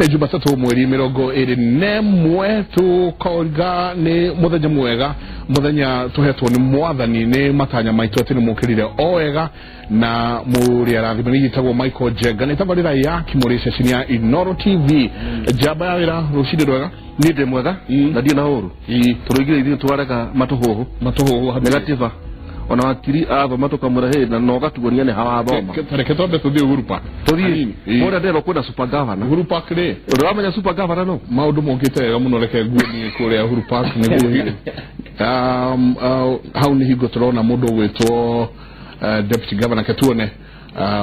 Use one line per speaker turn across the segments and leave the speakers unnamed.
Nĩ Jumatatũ mweri 21 tũkoiga nĩ mũthenya mwega, mũthenya tũhetwo nĩ mwathani, nĩ matanya maitũ atĩ nĩ mũkĩrire o wega na mũrĩ arathime. Nĩ gĩtagwo Michael Njenga, nĩ tabarĩra ya Kimũrĩ ceceni ya Inooro TV. Njamba ya wĩra, rũcinĩ rwega.
Niĩ ndĩ mwega na ndirĩ na ũru. Tũrũigire ithuĩ twarega matũhũhũ.
Matũhũhũ.
Negativa ona wakiri athoma tũkamwĩra hĩ na no gatuonia nĩ hawathoma.
Reke twambe tũthiĩ Uhuru Park.
Tũthiĩ kũrĩa ndĩrwo kwĩna super governor.
Uhuru Park rĩ,
ũramenya super governor no
maũndũ mokĩte wega mũno. Reke nguo niĩ kũrĩa Uhuru Park nĩguo hau nĩ hingo tũrona mũndũ ũgwĩtwo deputy governor, ke tuone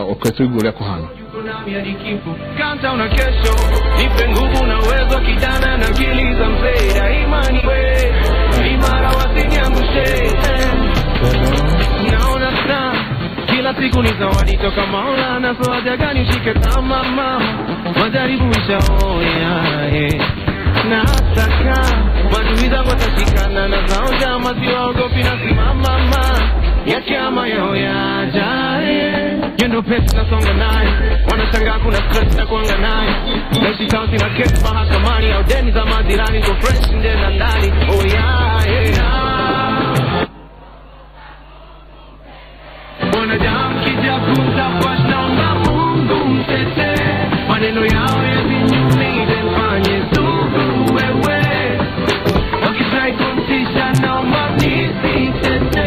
okay, tuigue ũrĩa kũhana.
Kanta una kesho, nipe nguvu na uwezo kijana na akili za mzee, daima niwe imara, wasiniangushe. Naona saa kila siku ni zawadi toka Maulana, so haja gani ushike tamaa mama, majaribu ishaoya nataka maadui zangu watashikana na zao njama, siwaogopi na simama ma ya kiama yao yajaye. Yendo pesa nasonga naye, wanashangaa kuna stress na kuanga naye, naishi town sina kesi mahakamani au deni za majirani, go fresh nje na ndani. Oh yeah, yeah. Wanadamu kija kumtafuta, naomba Mungu mtetee, maneno yao yasinyumize, mfanye sugu wewe, wakitrai kumtisha naomba nisitetemeke.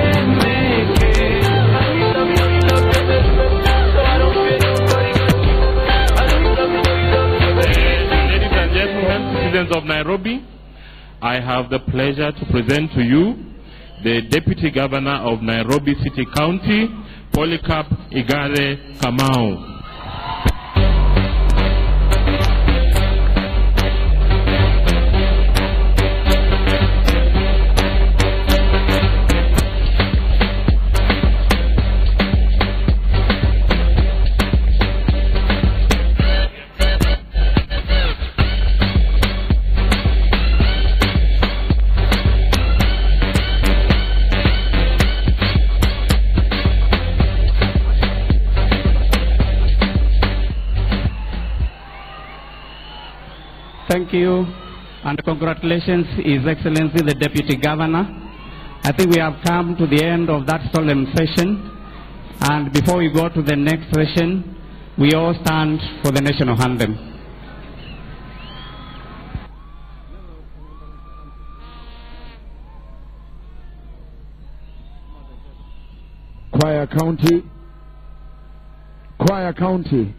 Ladies and gentlemen, citizens of Nairobi, I have the pleasure to present to you the Deputy Governor of Nairobi City County, Polycarp Igathe Kamau.
Thank you, and congratulations, His Excellency the Deputy Governor. I think we have come to the end of that solemn session, and before we go to the next session, we all stand for the national anthem.
Choir County, Choir County,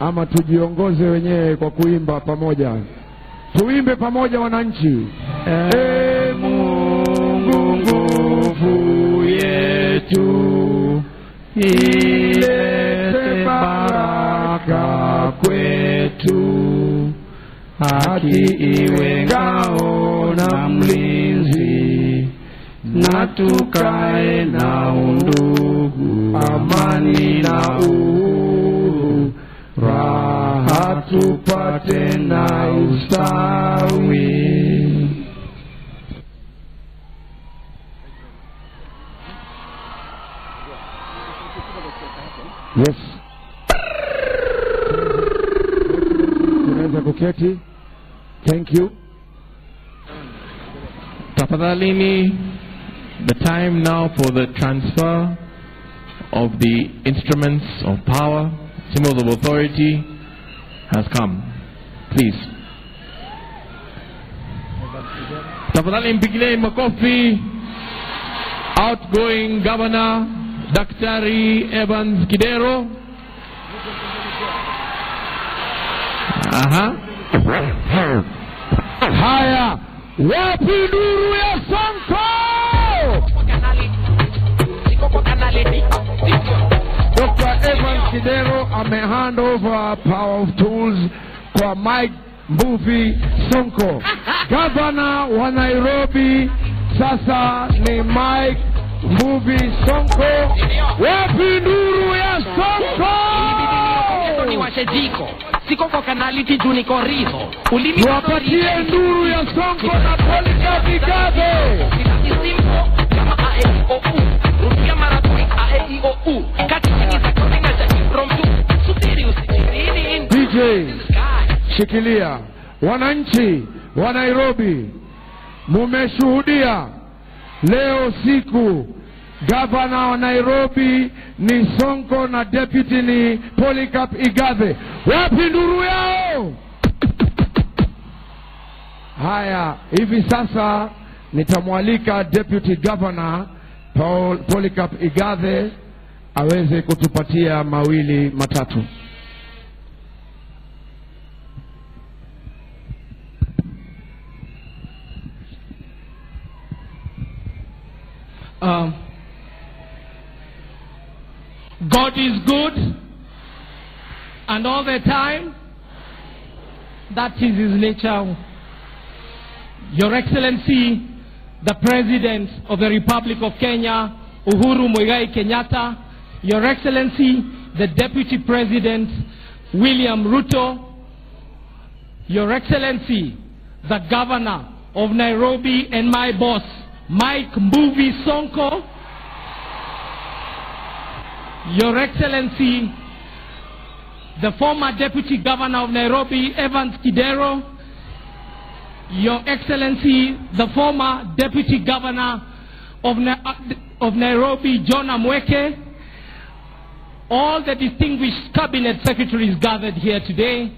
ama tujiongoze wenyewe kwa kuimba pamoja. Tuimbe pamoja wananchi. E Mungu nguvu yetu, ilete baraka kwetu, haki iwe ngao na mlinzi, na tukae na undugu, amani na uhuru, raha tupate na ustawi. Yes. Tunaweza kuketi. Thank you.
Tafadhalini, the time now for the transfer of the instruments of power, symbols of authority, has come. Please. Tafadhali mpigilie makofi outgoing Governor Daktari Evans Kidero. Aha.
Haya, wapi nuru ya Sonko? Dr. Evans Kidero ame hand over power of tools kwa Mike Mbuvi Sonko. Governor wa Nairobi sasa ni Mike Mbuvi Sonko. Wapi nuru ya Sonko? Wapatie nuru ya Sonko na Polycarp Igathe. DJ Shikilia. Wananchi wa Nairobi, mumeshuhudia leo siku gavana wa Nairobi ni Sonko na deputy ni Polycarp Igathe. Wapi nduru yao? Haya, hivi sasa nitamwalika Deputy Governor Polycarp Igathe aweze kutupatia mawili matatu.
God is good, and all the time. That is his nature. Your Excellency, the President of the Republic of Kenya, Uhuru Muigai Kenyatta, Your Excellency, the Deputy President, William Ruto, Your Excellency, the Governor of Nairobi and my boss, Mike Mbuvi Sonko, Your Excellency, the former Deputy Governor of Nairobi, Evans Kidero, Your Excellency, the former Deputy Governor of Nairobi, John Amweke, all the distinguished cabinet secretaries gathered here today,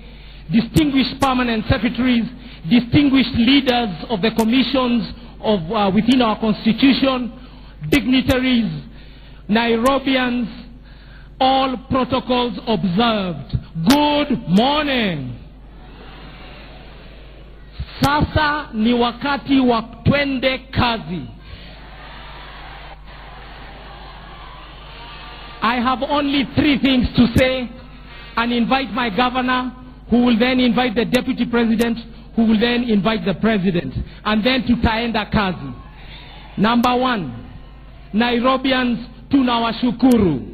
distinguished permanent secretaries, distinguished leaders of the commissions of within our constitution, dignitaries, Nairobians, all protocols observed. Good morning. Sasa ni wakati wa twende kazi. I have only three things to say and invite my governor, who will then invite the deputy president, who will then invite the president, and then tutaenda kazi. Number one, Nairobians tunawashukuru.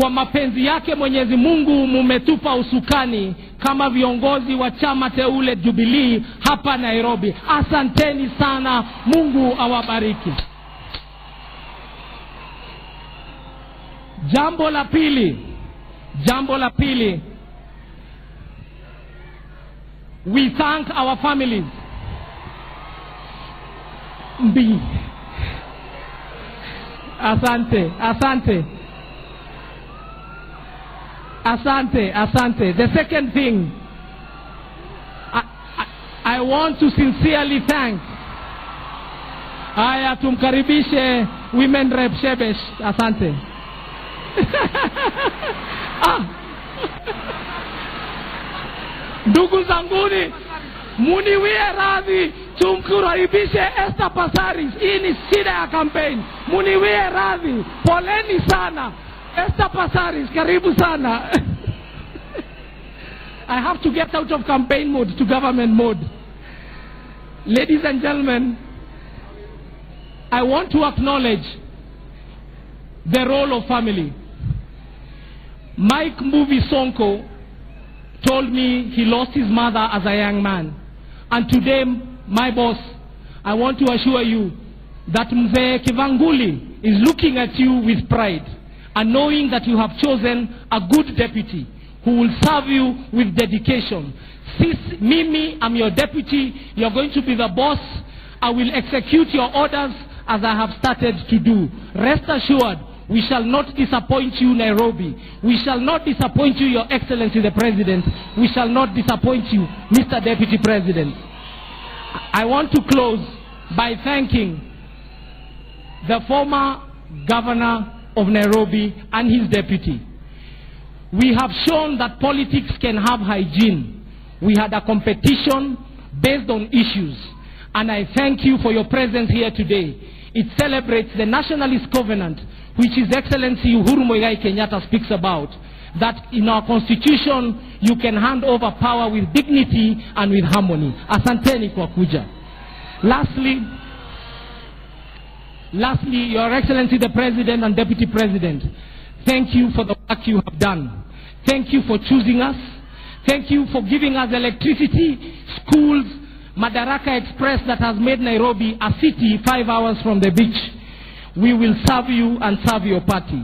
Kwa mapenzi yake Mwenyezi Mungu mumetupa usukani kama viongozi wa chama teule Jubilee hapa Nairobi. Asanteni sana, Mungu awabariki. Jambo la pili, we thank our families. Mbi. Asante, asante. Asante, asante. The second thing, I want to sincerely thank. Haya, tumkaribishe Women Rep Shebesh. Asante. Ah. Ndugu zanguni, muniwie radhi, tumkaribishe Esther Passaris. Hii ni shida ya campaign. Muniwie radhi, poleni sana. Esther Passaris, karibu sana. I have to get out of campaign mode to government mode. Ladies and gentlemen, I want to acknowledge the role of family. Mike Mbuvi Sonko told me he lost his mother as a young man. And today, my boss, I want to assure you that Mzee Kivanguli is looking at you with pride and knowing that you have chosen a good deputy who will serve you with dedication. Since Mimi, I'm your deputy, you're going to be the boss. I will execute your orders as I have started to do. Rest assured, we shall not disappoint you, Nairobi. We shall not disappoint you, Your Excellency the President. We shall not disappoint you, Mr. Deputy President. I want to close by thanking the former governor of Nairobi and his deputy. We have shown that politics can have hygiene. We had a competition based on issues. And I thank you for your presence here today. It celebrates the Nationalist Covenant, which His Excellency Uhuru Muigai Kenyatta speaks about, that in our constitution, you can hand over power with dignity and with harmony. Asanteni kwa kuja. Lastly, Your Excellency the President and Deputy President, thank you for the work you have done. Thank you for choosing us. Thank you for giving us electricity, schools, Madaraka Express that has made Nairobi a city 5 hours from the beach. We will serve you and serve your party.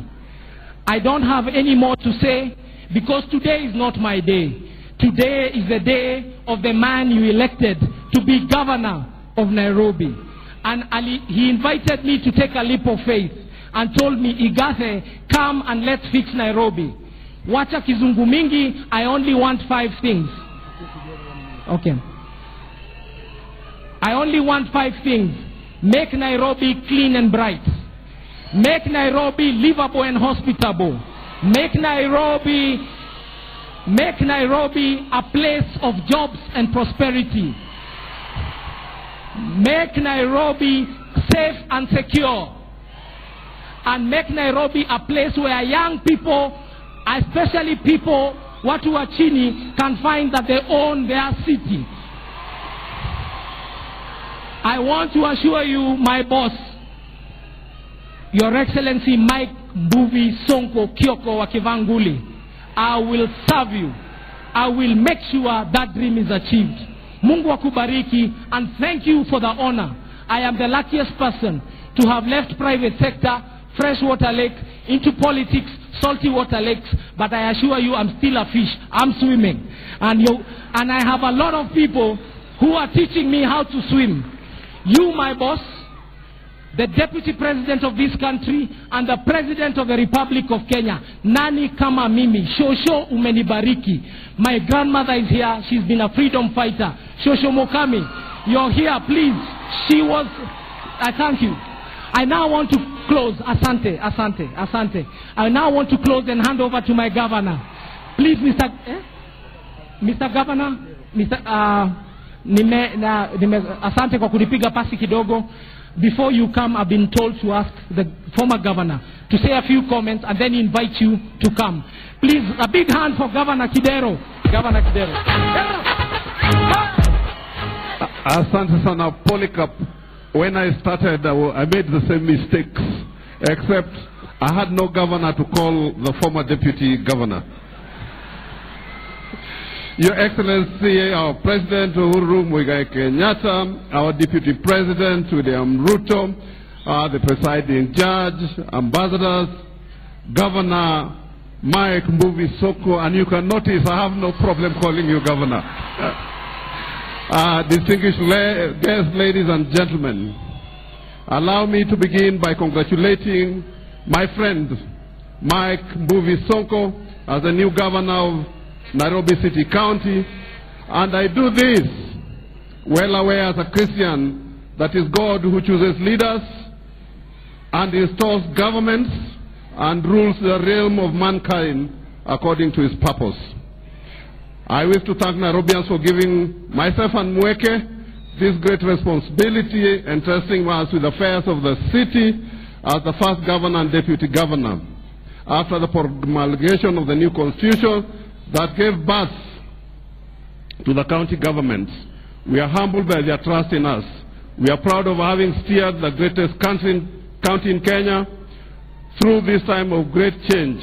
I don't have any more to say because today is not my day. Today is the day of the man you elected to be governor of Nairobi. And he invited me to take a leap of faith and told me, Igathe, come and let's fix Nairobi. Wacha kizungu mingi, I only want 5 things. Okay. I only want 5 things. Make Nairobi clean and bright. Make Nairobi livable and hospitable. Make Nairobi a place of jobs and prosperity. Make Nairobi safe and secure. And make Nairobi a place where young people, especially people watu wa chini, can find that they own their city. I want to assure you, my boss, Your Excellency Mike Mbuvi Sonko Kioko wa Kivanguli, I will serve you. I will make sure that dream is achieved. Mungu akubariki, and thank you for the honor. I am the luckiest person to have left private sector, freshwater lake, into politics, salty water lakes, but I assure you I'm still a fish. I'm swimming. And I have a lot of people who are teaching me how to swim. You, my boss, the deputy president of this country and the president of the Republic of Kenya. Nani kama mimi? Shosho umenibariki. My grandmother is here. She's been a freedom fighter. Shosho Mokami, you're here, please. She was... I thank you. I now want to close. Asante, asante, asante. I now want to close and hand over to my governor. Please, Mr. Governor, asante kwa kunipiga pasi kidogo. Before you come, I've been told to ask the former governor to say a few comments and then invite you to come. Please, a big hand for Governor Kidero. Governor Kidero.
Asante sana, Polycarp. When I started, I made the same mistakes, except I had no governor to call the former deputy governor. Your Excellency, our President Uhuru Muigai Kenyatta, our Deputy President William Ruto, the presiding judge, ambassadors, Governor Mike Mbuvi Sonko, and you can notice I have no problem calling you governor. Distinguished guests, ladies and gentlemen, allow me to begin by congratulating my friend Mike Mbuvi Sonko as the new governor of Nairobi City County, and I do this well aware as a Christian that is God who chooses leaders and installs governments and rules the realm of mankind according to his purpose. I wish to thank Nairobians for giving myself and Mweke this great responsibility, entrusting us with the affairs of the city as the first governor and deputy governor. After the promulgation of the new constitution that gave birth to the county governments, we are humbled by their trust in us. We are proud of having steered the greatest county in Kenya through this time of great change.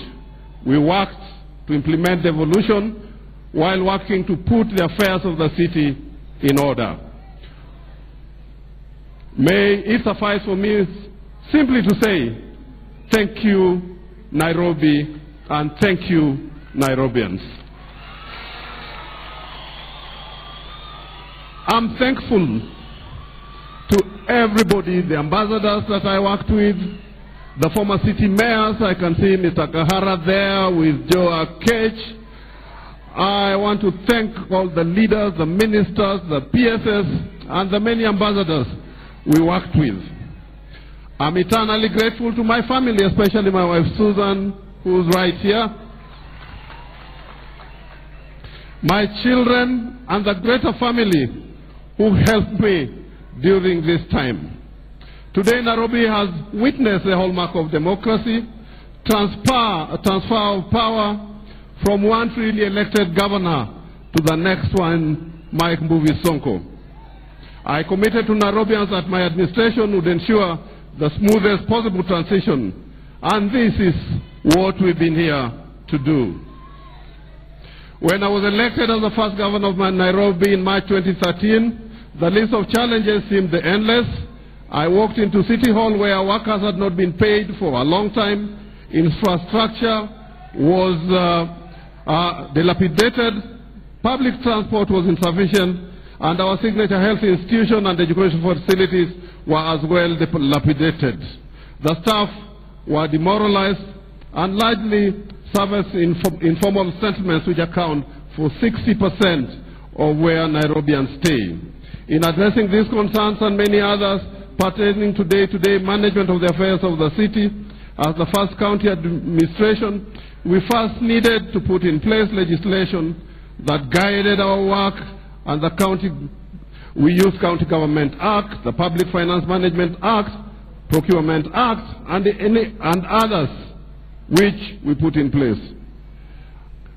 We worked to implement devolution while working to put the affairs of the city in order. May it suffice for me simply to say, thank you, Nairobi, and thank you, Nairobians. I'm thankful to everybody, the ambassadors that I worked with, the former city mayors. I can see Mr. Kahara there with Joe Akech. I want to thank all the leaders, the ministers, the PSS, and the many ambassadors we worked with. I'm eternally grateful to my family, especially my wife Susan, who's right here, my children, and the greater family who helped me during this time. Today, Nairobi has witnessed the hallmark of democracy, transfer of power from one freely elected governor to the next one, Mike Mbuvi Sonko. I committed to Nairobians that my administration would ensure the smoothest possible transition, and this is what we've been here to do. When I was elected as the first governor of Nairobi in March 2013, the list of challenges seemed endless. I walked into City Hall where workers had not been paid for a long time. Infrastructure was dilapidated. Public transport was insufficient, and our signature health institution and education facilities were as well dilapidated. The staff were demoralized and largely service informal settlements, which account for 60% of where Nairobians stay. In addressing these concerns and many others pertaining to day-to-day management of the affairs of the city, as the first county administration, we first needed to put in place legislation that guided our work, and the county, we used County Government Act, the Public Finance Management Act, Procurement Act, and others which we put in place.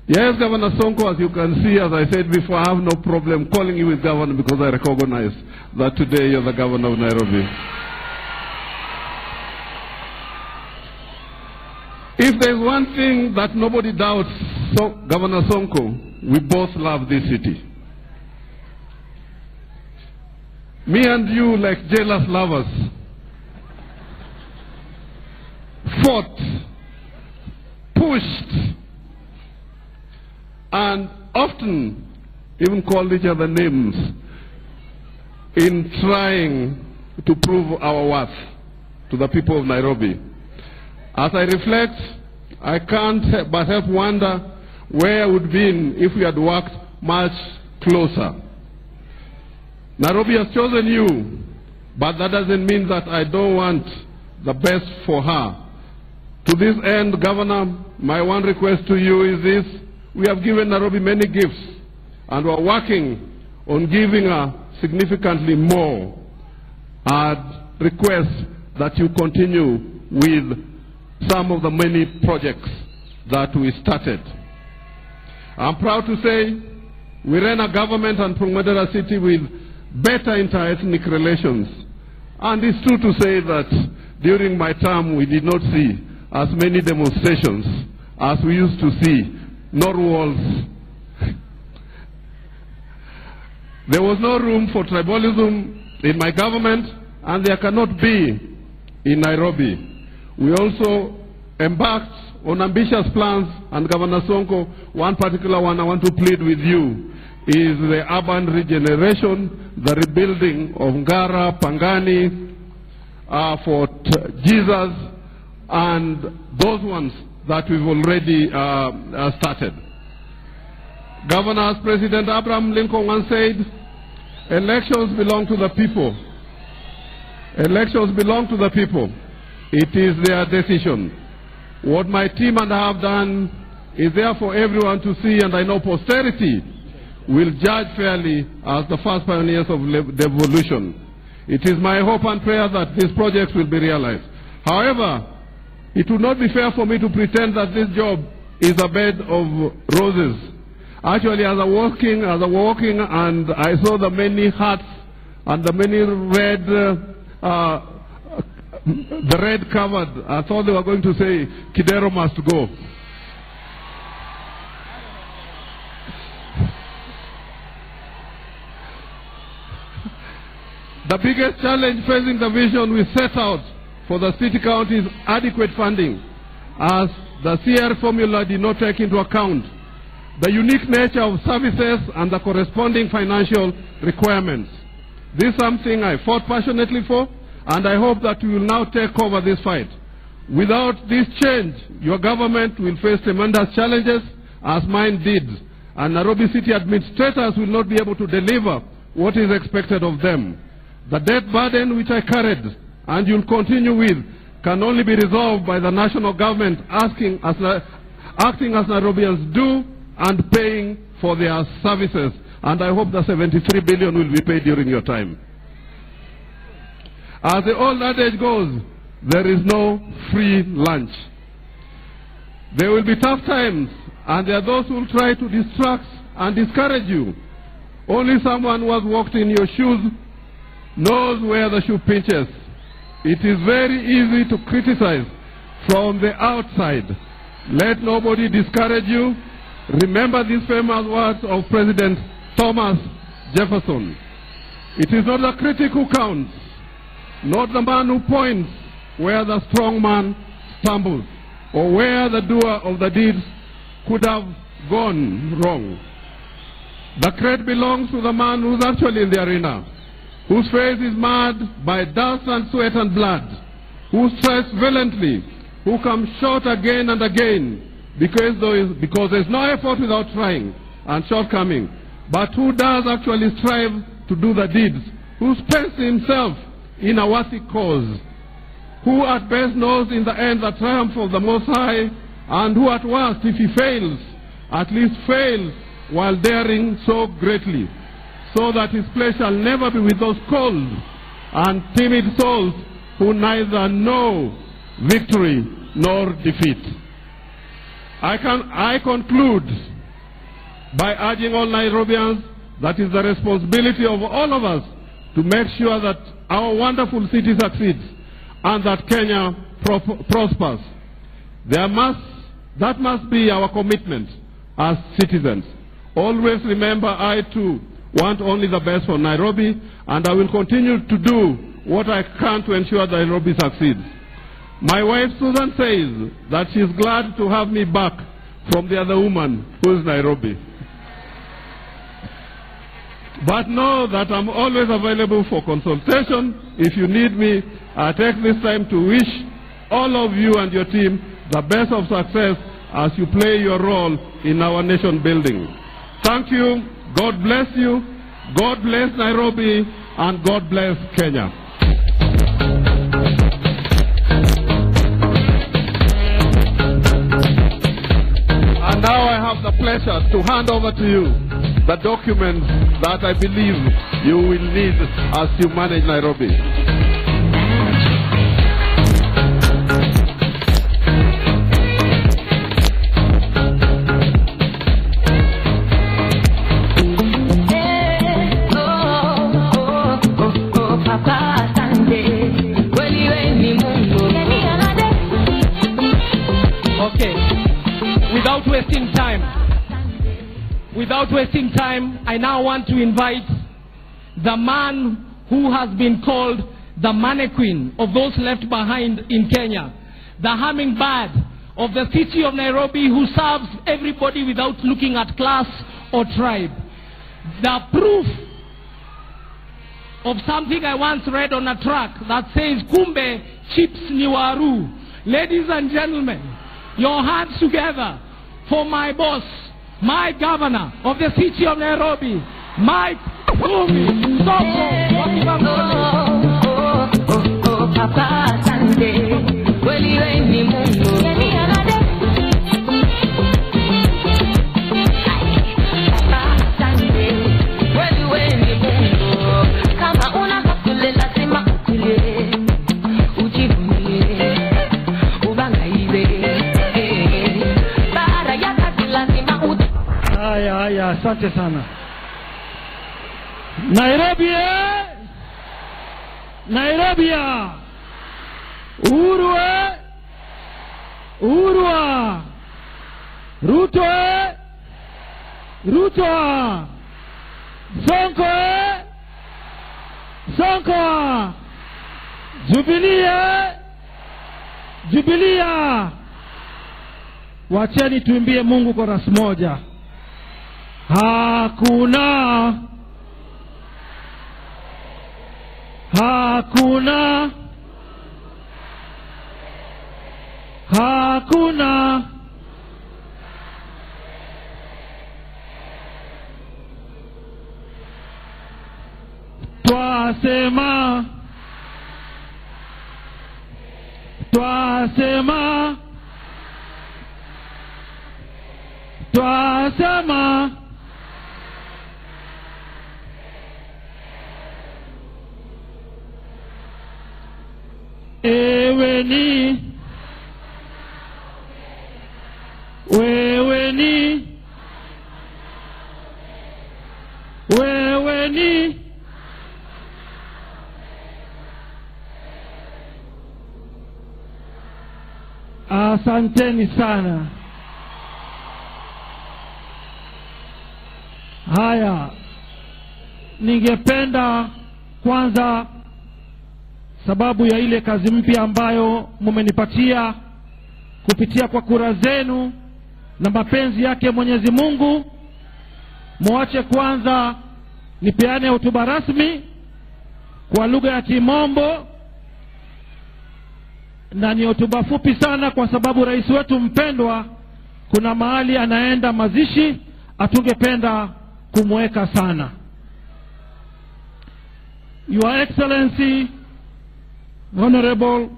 Yes, Governor Sonko, as you can see, as I said before, I have no problem calling you with governor because I recognize that today you're the governor of Nairobi. If there's one thing that nobody doubts, so, Governor Sonko, we both love this city. Me and you, like jealous lovers, fought, pushed, and often even called each other names in trying to prove our worth to the people of Nairobi. As I reflect, I can't but help wonder where I would be if we had worked much closer. Nairobi has chosen you, but that doesn't mean that I don't want the best for her. To this end, Governor, my one request to you is this. We have given Nairobi many gifts, and we are working on giving her significantly more. I'd request that you continue with some of the many projects that we started. I'm proud to say we ran a government and promoted a city with better inter-ethnic relations. And it's true to say that during my term we did not see as many demonstrations as we used to see, nor walls. There was no room for tribalism in my government, and there cannot be in Nairobi. We also embarked on ambitious plans, and Governor Sonko, one particular one I want to plead with you is the urban regeneration, the rebuilding of Ngara, Pangani, Fort Jesus, and those ones that we've already started. Governor, as President Abraham Lincoln once said, elections belong to the people. Elections belong to the people. It is their decision. What my team and I have done is there for everyone to see, and I know posterity will judge fairly as the first pioneers of devolution. It is my hope and prayer that these projects will be realized. However, it would not be fair for me to pretend that this job is a bed of roses. Actually, as I was walking, and I saw the many hats and the many red, the red covered, I thought they were going to say, Kidero must go. The biggest challenge facing the vision we set out for the city county is adequate funding, as the CR formula did not take into account the unique nature of services and the corresponding financial requirements. This is something I fought passionately for, and I hope that you will now take over this fight. Without this change, your government will face tremendous challenges, as mine did, and Nairobi City administrators will not be able to deliver what is expected of them. The debt burden which I carried, and you'll continue with, can only be resolved by the national government acting as Nairobians do and paying for their services. And I hope the 73 billion will be paid during your time. As the old adage goes, there is no free lunch. There will be tough times, and there are those who will try to distract and discourage you. Only someone who has walked in your shoes knows where the shoe pinches. It is very easy to criticize from the outside. Let nobody discourage you. Remember these famous words of President Thomas Jefferson. It is not the critic who counts, not the man who points where the strong man stumbles, or where the doer of the deeds could have gone wrong. The credit belongs to the man who's actually in the arena, whose face is marred by dust and sweat and blood, who strives valiantly, who comes short again and again, because there's no effort without trying and shortcoming, but who does actually strive to do the deeds, who spends himself in a worthy cause, who at best knows in the end the triumph of the Most High, and who at worst, if he fails, at least fails while daring so greatly, so that his place shall never be with those cold and timid souls who neither know victory nor defeat. I conclude by urging all Nairobians that it is the responsibility of all of us to make sure that our wonderful city succeeds and that Kenya prospers. That must be our commitment as citizens. Always remember, I too want only the best for Nairobi, and I will continue to do what I can to ensure that Nairobi succeeds. My wife Susan says that she's glad to have me back from the other woman, who is Nairobi. But know that I'm always available for consultation. If you need me, I take this time to wish all of you and your team the best of success as you play your role in our nation building. Thank you. God bless you. God bless Nairobi, and God bless Kenya. And now I have the pleasure to hand over to you the documents that I believe you will need as you manage Nairobi.
Okay, without wasting time, I now want to invite the man who has been called the mannequin of those left behind in Kenya, the hummingbird of the city of Nairobi, who serves everybody without looking at class or tribe, the proof of something I once read on a track that says, Kumbe chips ni waru. Ladies and gentlemen, your hands together for my boss, my governor of the city of Nairobi, Mike Mbuvi Sonko.
Haya, asante sana. Nairobi, Nairobi, Uhuru, Uhuru, Ruto, Ruto, Sonko, Sonko, Jubilee, Jubilee. Wacheni tuimbie Mungu kwa rasi moja. Hakuna, hakuna, hakuna. Twasema, twasema, twasema. Ewe ni, wewe ni, wewe ni. Asanteni sana. Haya, ningependa kwanza, sababu ya ile kazi mpya ambayo mmenipatia kupitia kwa kura zenu na mapenzi yake Mwenyezi Mungu, Muache kwanza nipeane hotuba rasmi kwa lugha ya Kimombo, na ni hotuba fupi sana kwa sababu rais wetu mpendwa kuna mahali anaenda mazishi, hatungependa kumweka sana. Your Excellency Honorable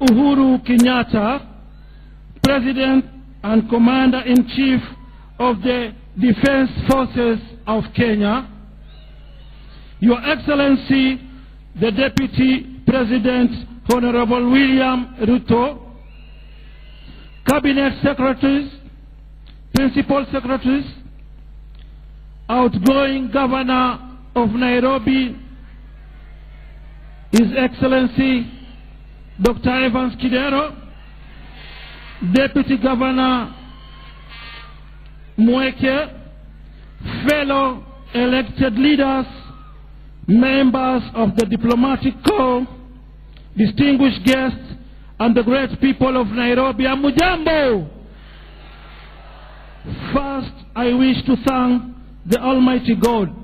Uhuru Kenyatta, President and Commander-in-Chief of the Defense Forces of Kenya, Your Excellency the Deputy President Honorable William Ruto, Cabinet Secretaries, Principal Secretaries, outgoing Governor of Nairobi, His Excellency Dr. Evans Kidero, Deputy Governor Mueke, fellow elected leaders, members of the diplomatic corps, distinguished guests, and the great people of Nairobi. Hamujambo! First, I wish to thank the Almighty God,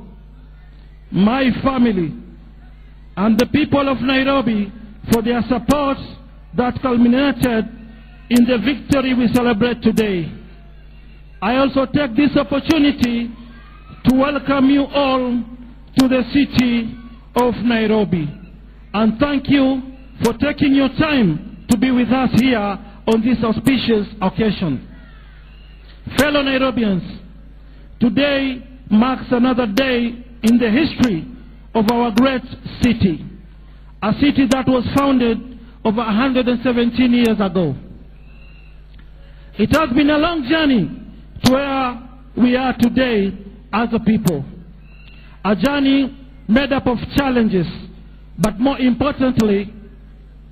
my family, and the people of Nairobi for their support that culminated in the victory we celebrate today. I also take this opportunity to welcome you all to the city of Nairobi, and thank you for taking your time to be with us here on this auspicious occasion. Fellow Nairobians, today marks another day in the history of our great city, a city that was founded over 117 years ago. It has been a long journey to where we are today as a people. A journey made up of challenges, but more importantly,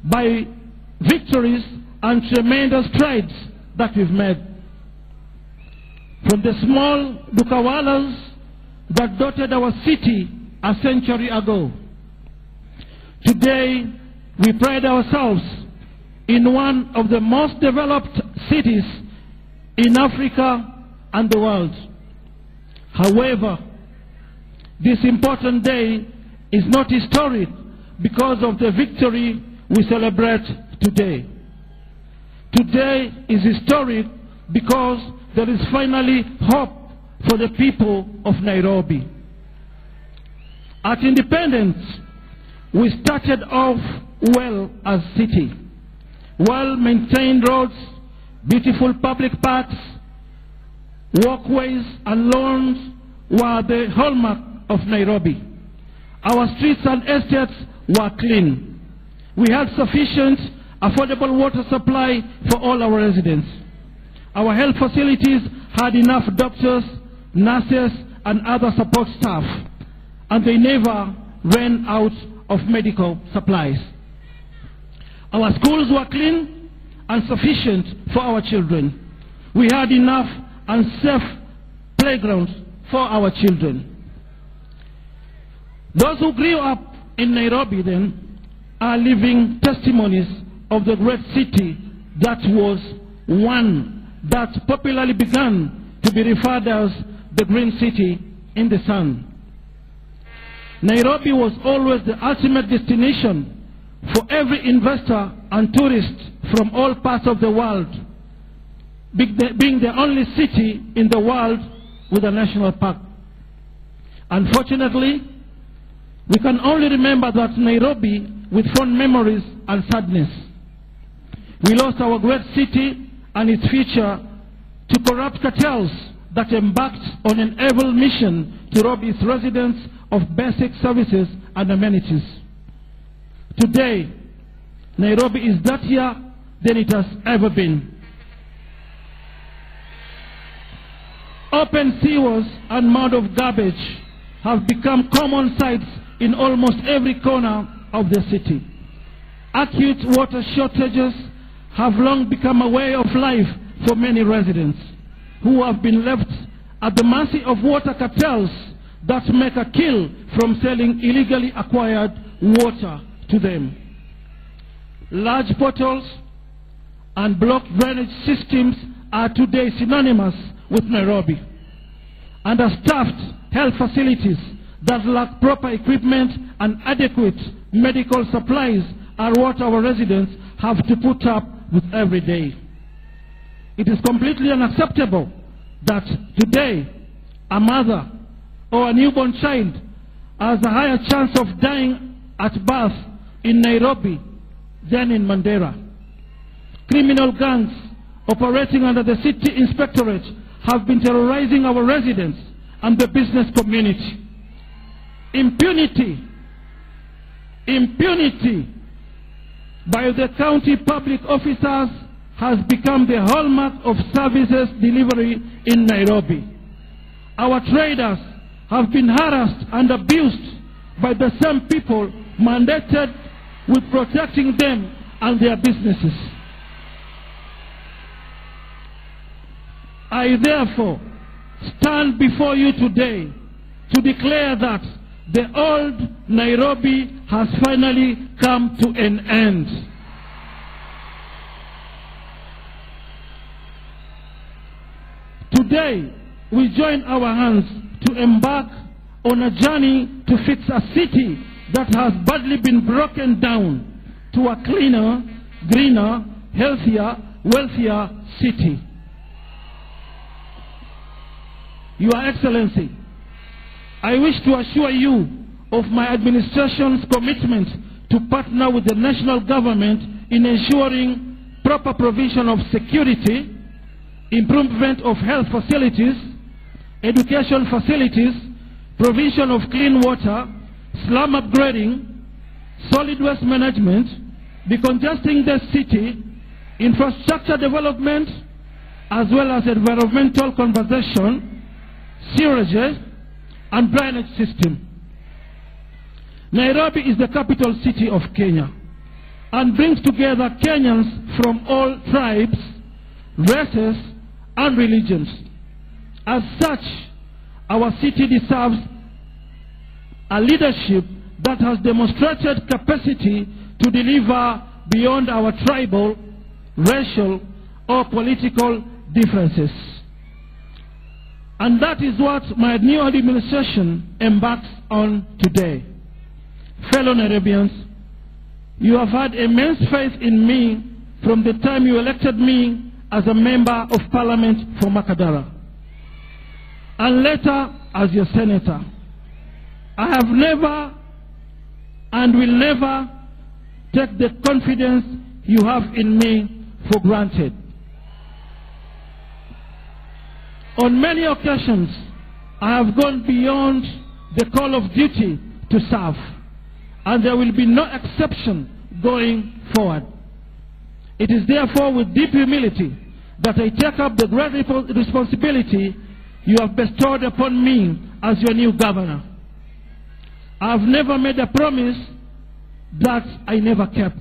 by victories and tremendous strides that we've made. From the small dukawalas that dotted our city a century ago, today we pride ourselves in one of the most developed cities in Africa and the world. However, this important day is not historic because of the victory we celebrate today. Today is historic because there is finally hope for the people of Nairobi. At independence, we started off well as a city. Well-maintained roads, beautiful public parks, walkways and lawns were the hallmark of Nairobi. Our streets and estates were clean. We had sufficient, affordable water supply for all our residents. Our health facilities had enough doctors, nurses, and other support staff, and they never ran out of medical supplies. Our schools were clean and sufficient for our children. We had enough and safe playgrounds for our children. Those who grew up in Nairobi then are living testimonies of the great city that was one that popularly began to be referred as the Green City in the Sun. Nairobi was always the ultimate destination for every investor and tourist from all parts of the world, being the only city in the world with a national park. Unfortunately, we can only remember that Nairobi with fond memories and sadness. We lost our great city and its future to corrupt cartels that embarked on an evil mission to rob its residents of basic services and amenities. Today, Nairobi is dirtier than it has ever been. Open sewers and mud of garbage have become common sights in almost every corner of the city. Acute water shortages have long become a way of life for many residents who have been left at the mercy of water cartels that make a kill from selling illegally acquired water to them. Large potholes and blocked drainage systems are today synonymous with Nairobi. Understaffed health facilities that lack proper equipment and adequate medical supplies are what our residents have to put up with every day. It is completely unacceptable that today a mother or a newborn child has a higher chance of dying at birth in Nairobi than in Mandera. Criminal gangs operating under the city inspectorate have been terrorizing our residents and the business community. Impunity by the county public officers has become the hallmark of services delivery in Nairobi. Our traders have been harassed and abused by the same people mandated with protecting them and their businesses. I therefore stand before you today to declare that the old Nairobi has finally come to an end. Today, we join our hands to embark on a journey to fix a city that has badly been broken down to a cleaner, greener, healthier, wealthier city. Your Excellency, I wish to assure you of my administration's commitment to partner with the national government in ensuring proper provision of security, improvement of health facilities, education facilities, provision of clean water, slum upgrading, solid waste management, decongesting the city, infrastructure development, as well as environmental conservation, sewerage, and drainage system. Nairobi is the capital city of Kenya and brings together Kenyans from all tribes, races, and religions. As such, our city deserves a leadership that has demonstrated capacity to deliver beyond our tribal, racial, or political differences. And that is what my new administration embarks on today. Fellow Nairobians, you have had immense faith in me from the time you elected me as a member of parliament for Makadara, and later as your senator. I have never and will never take the confidence you have in me for granted. On many occasions, I have gone beyond the call of duty to serve, and there will be no exception going forward. It is therefore with deep humility that I take up the great responsibility you have bestowed upon me as your new governor. I have never made a promise that I never kept.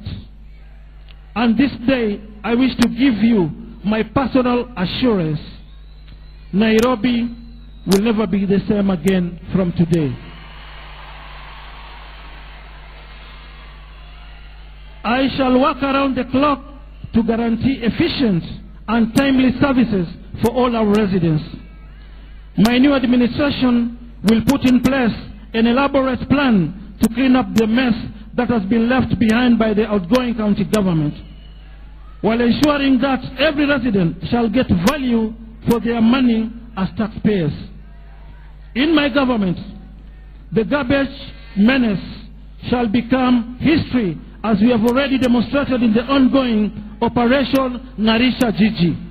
And this day, I wish to give you my personal assurance. Nairobi will never be the same again from today. I shall work around the clock to guarantee efficient and timely services for all our residents. My new administration will put in place an elaborate plan to clean up the mess that has been left behind by the outgoing county government, while ensuring that every resident shall get value for their money as taxpayers. In my government, the garbage menace shall become history, as we have already demonstrated in the ongoing Operation Ngarisha Jiji.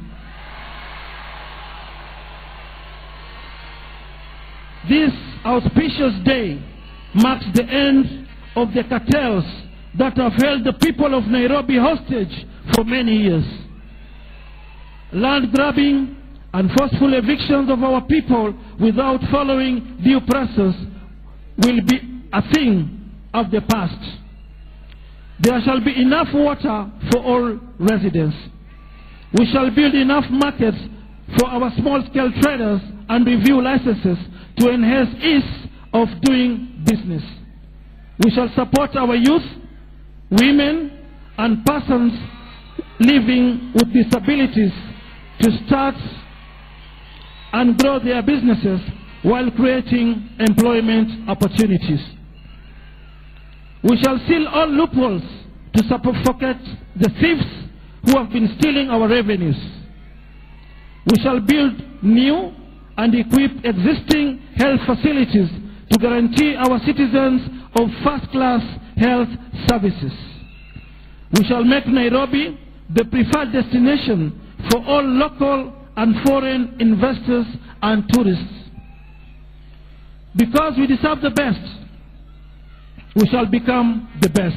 This auspicious day marks the end of the cartels that have held the people of Nairobi hostage for many years. Land grabbing and forceful evictions of our people without following due process will be a thing of the past. There shall be enough water for all residents. We shall build enough markets for our small-scale traders and review licenses to enhance ease of doing business. We shall support our youth, women, and persons living with disabilities to start and grow their businesses while creating employment opportunities. We shall seal all loopholes to suffocate the thieves who have been stealing our revenues. We shall build new and equip existing health facilities to guarantee our citizens of first-class health services. We shall make Nairobi the preferred destination for all local and foreign investors and tourists. Because we deserve the best, we shall become the best.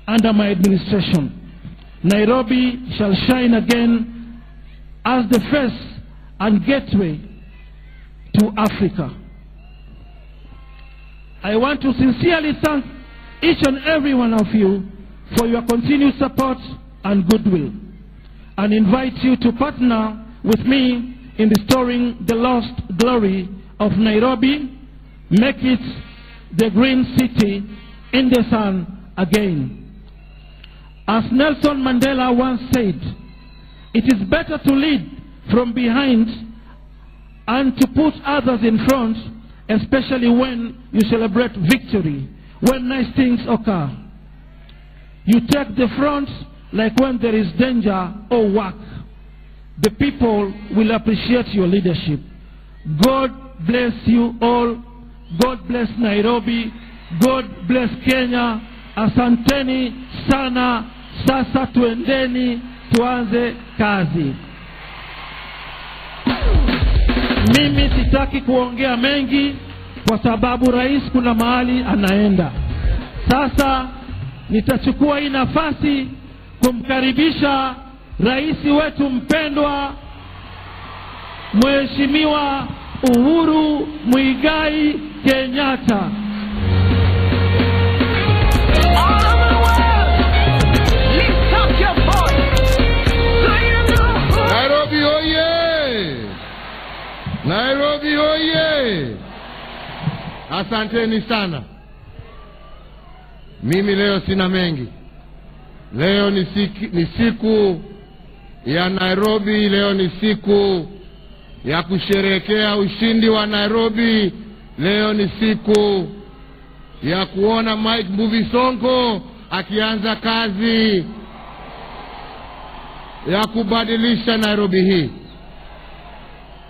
Under my administration, Nairobi shall shine again as the face and gateway to Africa. I want to sincerely thank each and every one of you for your continued support and goodwill, and invite you to partner with me in restoring the lost glory of Nairobi, make it the green city in the sun again. As Nelson Mandela once said, it is better to lead from behind and to put others in front, especially when you celebrate victory, when nice things occur. You take the front like when there is danger or work. The people will appreciate your leadership. God bless you all. God bless Nairobi. God bless Kenya. Asanteni sana. Sasa tuendeni tuanze kazi. Mimi sitaki kuongea mengi kwa sababu rais kuna mahali anaenda. Sasa nitachukua hii nafasi kumkaribisha rais wetu mpendwa, Mheshimiwa Uhuru Muigai Kenyatta.
Nairobi oye! Nairobi oye! Asanteni sana. Mimi leo sina mengi. Leo ni siku ya Nairobi, leo ni siku ya kusherehekea ushindi wa Nairobi, leo ni siku ya kuona Mike Mbuvi Sonko akianza kazi ya kubadilisha Nairobi hii.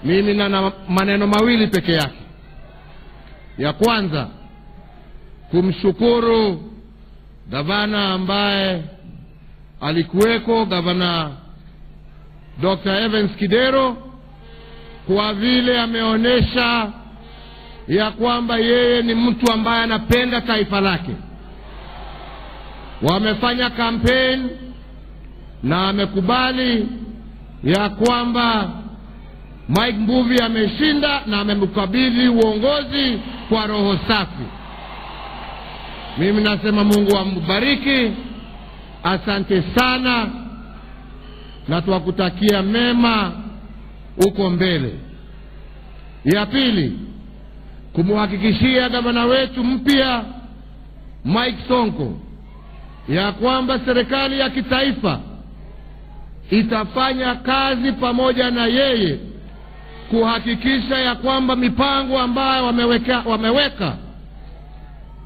Mimi nina maneno mawili peke yake. Ya kwanza, kumshukuru gavana ambaye alikuweko, Gavana Dr. Evans Kidero, kwa vile ameonesha ya kwamba yeye ni mtu ambaye anapenda taifa lake. Wamefanya campaign na amekubali ya kwamba Mike Mbuvi ameshinda na amemkabidhi uongozi kwa roho safi. Mimi nasema Mungu ambariki. Asante sana na tuwakutakia mema uko mbele. Ya pili, kumhakikishia gavana wetu mpya Mike Sonko ya kwamba serikali ya kitaifa itafanya kazi pamoja na yeye kuhakikisha ya kwamba mipango ambayo wameweka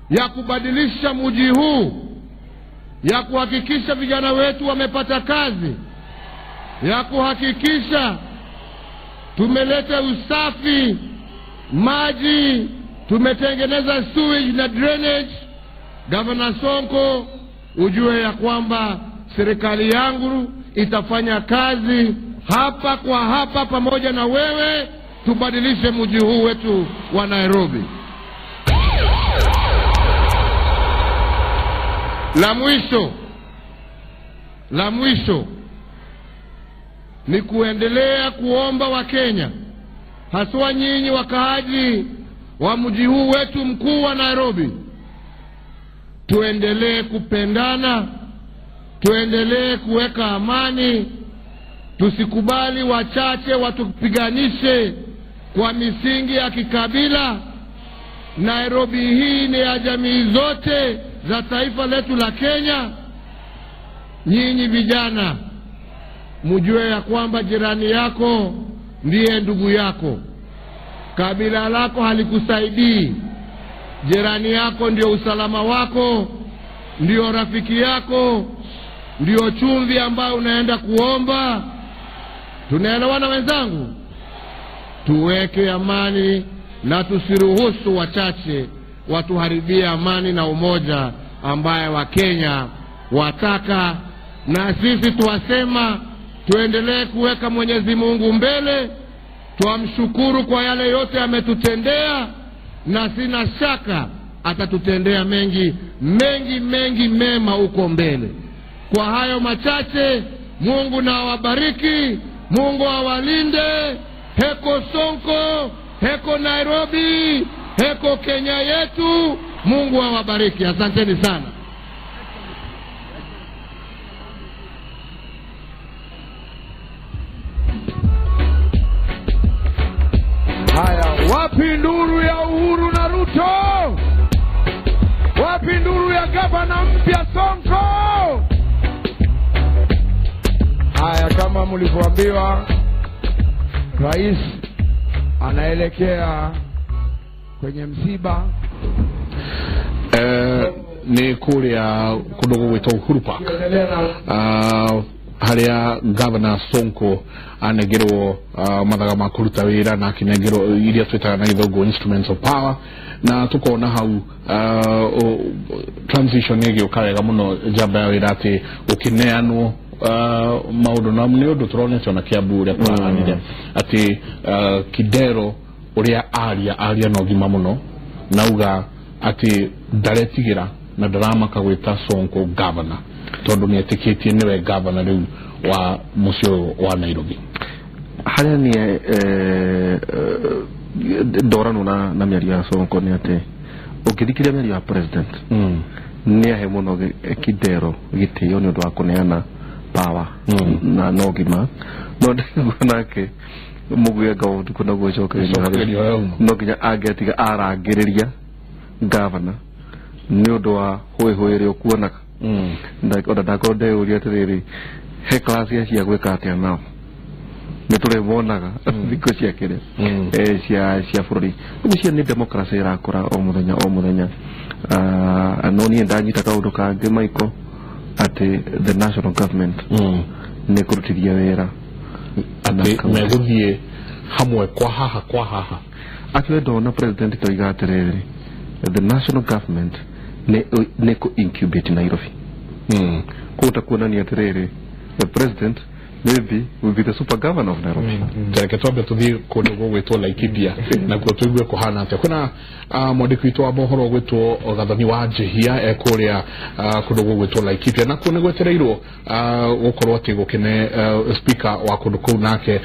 ya kubadilisha mji huu, ya kuhakikisha vijana wetu wamepata kazi, ya kuhakikisha tumeleta usafi, maji, tumetengeneza sewage na drainage. Governor Sonko, ujue ya kwamba serikali yangu itafanya kazi hapa kwa hapa pamoja na wewe, tubadilishe mji huu wetu wa Nairobi. La mwisho ni kuendelea kuomba wa Kenya, haswa nyinyi wakaaji wa mji huu wetu mkuu wa Nairobi, tuendelee kupendana, tuendelee kuweka amani, tusikubali wachache watupiganishe kwa misingi ya kikabila. Nairobi hii ni ya jamii zote za taifa letu la Kenya. Nyinyi vijana mjue ya kwamba jirani yako
ndiye ndugu yako. Kabila lako halikusaidii. Jirani yako ndio usalama wako, ndio rafiki yako, ndio chumvi ambayo unaenda kuomba. Tunaelewana wenzangu? Tuweke amani na tusiruhusu wachache watuharibie amani na umoja ambaye Wakenya wataka. Na sisi tuwasema tuendelee kuweka Mwenyezi Mungu mbele, tuamshukuru kwa yale yote ametutendea, na sina shaka atatutendea mengi mengi mengi mema huko mbele. Kwa hayo machache, Mungu na awabariki, Mungu awalinde. Heko Sonko, heko Nairobi, heko Kenya yetu. Mungu awabariki. Asanteni sana.
Haya, wapi nduru ya Uhuru na Ruto? Wapi nduru ya gavana mpya Sonko? Haya, kama mlivyoambiwa, rais anaelekea kwenye msiba.
Ni kuria kundu gugwitwo Uhuru Park, haria Governor Sonko anengerwo mathaga ma kuruta wira na akinengerwo iria twitaga na githungu instruments of power, na tukona hau transition igiuka wega muno njamba ya wira ati ukineanwo maundu na ni undu turonete ona Kiambu uria kurahanire ati Kidero uria aria no gima muno nauga ati ndaretigira na ndaramaka gwita Sonko governor tondu nietikitie niwe governor riu wa mucii wa Nairobi.
Haria ni ndorano na mĩario ya Sonko ni ati ũngĩthikĩrĩria mĩario ya president nĩ ahe mũno Kidero gĩtĩo nĩ ũndũ wa kũneana power na no ngima no ndiguo nake mũguenga ũtukũ naguo ũcokerio no nginya angĩatiga arangĩrĩria governor nĩ ũndũ wa hũĩhũĩ ĩrĩa ũkuonaga. Ona ndakorwo ndeyũria atĩrĩrĩ, he class cia gwĩka atĩa nao nĩ tũrĩmonaga thikũ cia kĩrĩa cia bũrũri. Ũguo cia nĩ democracy ĩrakũra o mũthenya o mũthenya. No niĩ ndanyita kaũndũ kangĩ Michael, atĩ the national government nĩ kũrutithia wĩra
atĩ megũthiĩ hamwe kwa haha kwa haha.
Actually ndona president toiga atĩrĩrĩ, the national government nĩ kũ incubate Nairobi. Kũu kuonania atĩrĩrĩ, the president maybe will be the super governor of Nairobi.
Reke twambe tuthie kundu gugwitwo Laikipia nakuo tuigue kuhana atia. Kwina mwandĩki witũ wa mohoro ũgwĩtwo Gathoni wa Njihia ekuria kundu gugwitwo Laikipia nakuo nĩ gwetereirwo gukorwo atĩ gũkĩne speaker wa kundu kũu nake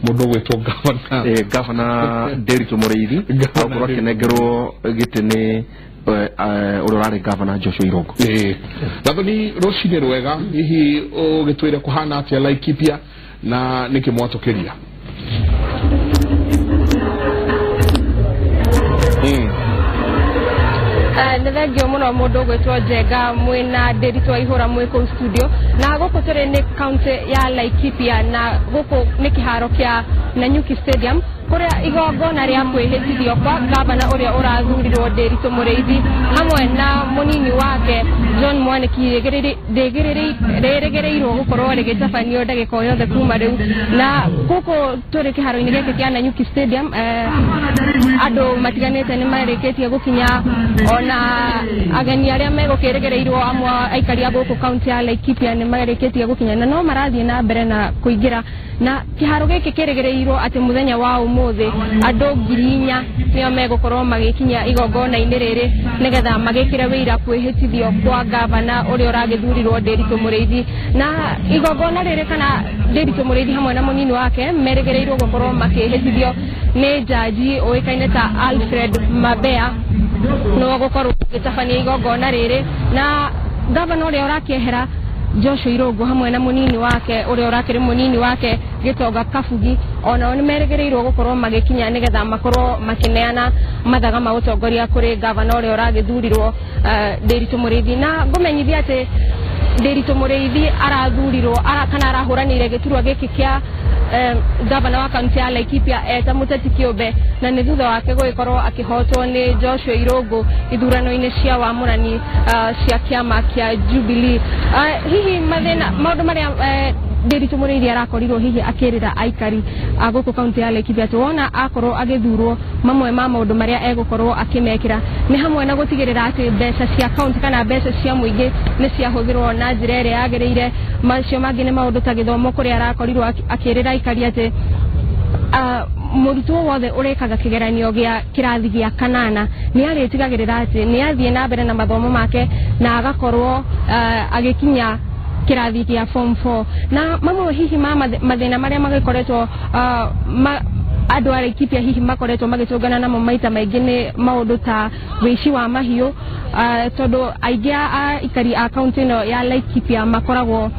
mũndũ ũgwĩtwo governor
Governor Nderitu Mũrĩithi akorwo akĩnengerwo gĩtĩ nĩ ũrĩa ũrarĩ governor Joshua Irungu.
Gathoni, rũcinĩ rwega, hihi ũgĩtwĩre kũhana atĩa Laikipia na nĩkĩ mwatũkĩria?
Nĩ thengio mũno mũndũ ũgwĩtwo Njenga mwĩna Nderitu Waihũra mwĩ kũu studio, na gũkũ tũrĩ nĩ county ya Laikipia na gũkũ nĩ kĩharo kĩa Nanyuki Stadium kuria igongona ria kwihitithio kwa gavana uria urathurirwo Nderitu Mũrĩithi hamwe na munini wake John Mwaniki rĩrĩgĩrĩirwo gũkorwo rĩgĩtabanio ndagĩka o yothe kuma rĩu. Na gũkũ tũrĩ kĩharo-inĩ gĩkĩ kĩa Nanyuki Stadium, andũ matiganĩte nĩ marĩkĩtie gũkinya, ona ageni arĩa megũkĩrĩgĩrĩirwo amwe aikari a gũkũ kaunti ya Laikipia nĩ marĩkĩtie gũkinya na no marathiĩ na mbere na kũingĩra. Na kĩharo gĩkĩ kĩrĩgĩrĩirwo atĩ mũthenya wa ũmũthĩ andũ 4,000 nĩo megũkorwo magĩkinya igongona-inĩ rĩrĩ nĩgetha magĩkĩre wĩira kwĩhĩtithio kwa gavana ũrĩa ũragĩthurirwo Nderitu Mũrĩithi. Na igongona rĩrĩ kana Nderitu Mũrĩithi hamwe na mũnini wake merĩgĩrĩirwo gũkorwo makĩhĩtithio nĩ jaji ũĩkaine ta Alfred Mabea nĩwe ũgũkorwo agĩtabania igongona rĩrĩ. Na gavana ũrĩa ũrakĩehera Joshua Irungu hamwe na munini wake uria urakiri munini wake Gitonga Kabugi onao ni meregereirwo gukorwo magikinya nigetha makorwo makineana mathaga ma utongoria kuri gavana uria uragithurirwo Nderitu Muriithi. Na ngumenyithia ati Ndiritu Muriithi arathurirwo kana arahũranĩire gĩturwa gĩkĩ kĩa gavana wa kaunti ya Laikipia eta mũteti kĩũmbe, na nĩ thutha wake gũgĩkorwo akĩhotwo nĩ Joshua Irũngũ ithurano-inĩ cia wamũrani cia kĩama kĩa Jubilee. Hihi mathĩna maũndũ marĩa Ndiritu Muriithi arakorirwo hihi akĩrĩra aikari a gũkũ kaunti ya Laikipia atĩ wona akorwo agĩthurwo mamwe ma maũndũ marĩa egũkorwo akĩmekĩra nĩ hamwe na gũtigĩrĩra atĩ mbeca cia kaunti kana mbeca cia mũingĩ nĩ ciahũthĩrwo na njĩra ĩrĩa yagĩrĩire. Macio mangĩ nĩ maũndũ ta gĩthomo kũrĩa arakorirwo akĩrĩra aikari atĩ mũrutwo wothe ũrekaga kĩgeranio gĩa kĩrathi gĩa kanana nĩ arĩtigagĩrĩra atĩ nĩ athiĩ na mbere na mathomo make na agakorwo agĩkinya kĩrathi gĩa form 4. Na mamwe hihi ma mathĩna marĩa magĩkoretwo andũ a Laikipia hihi makoretwo magĩtũngana namo maita maingĩ nĩ maũndũ ta wĩici wa mahiũ, tondũ aingĩ a aikari a kaunti ĩno ya Laikipia makoragwo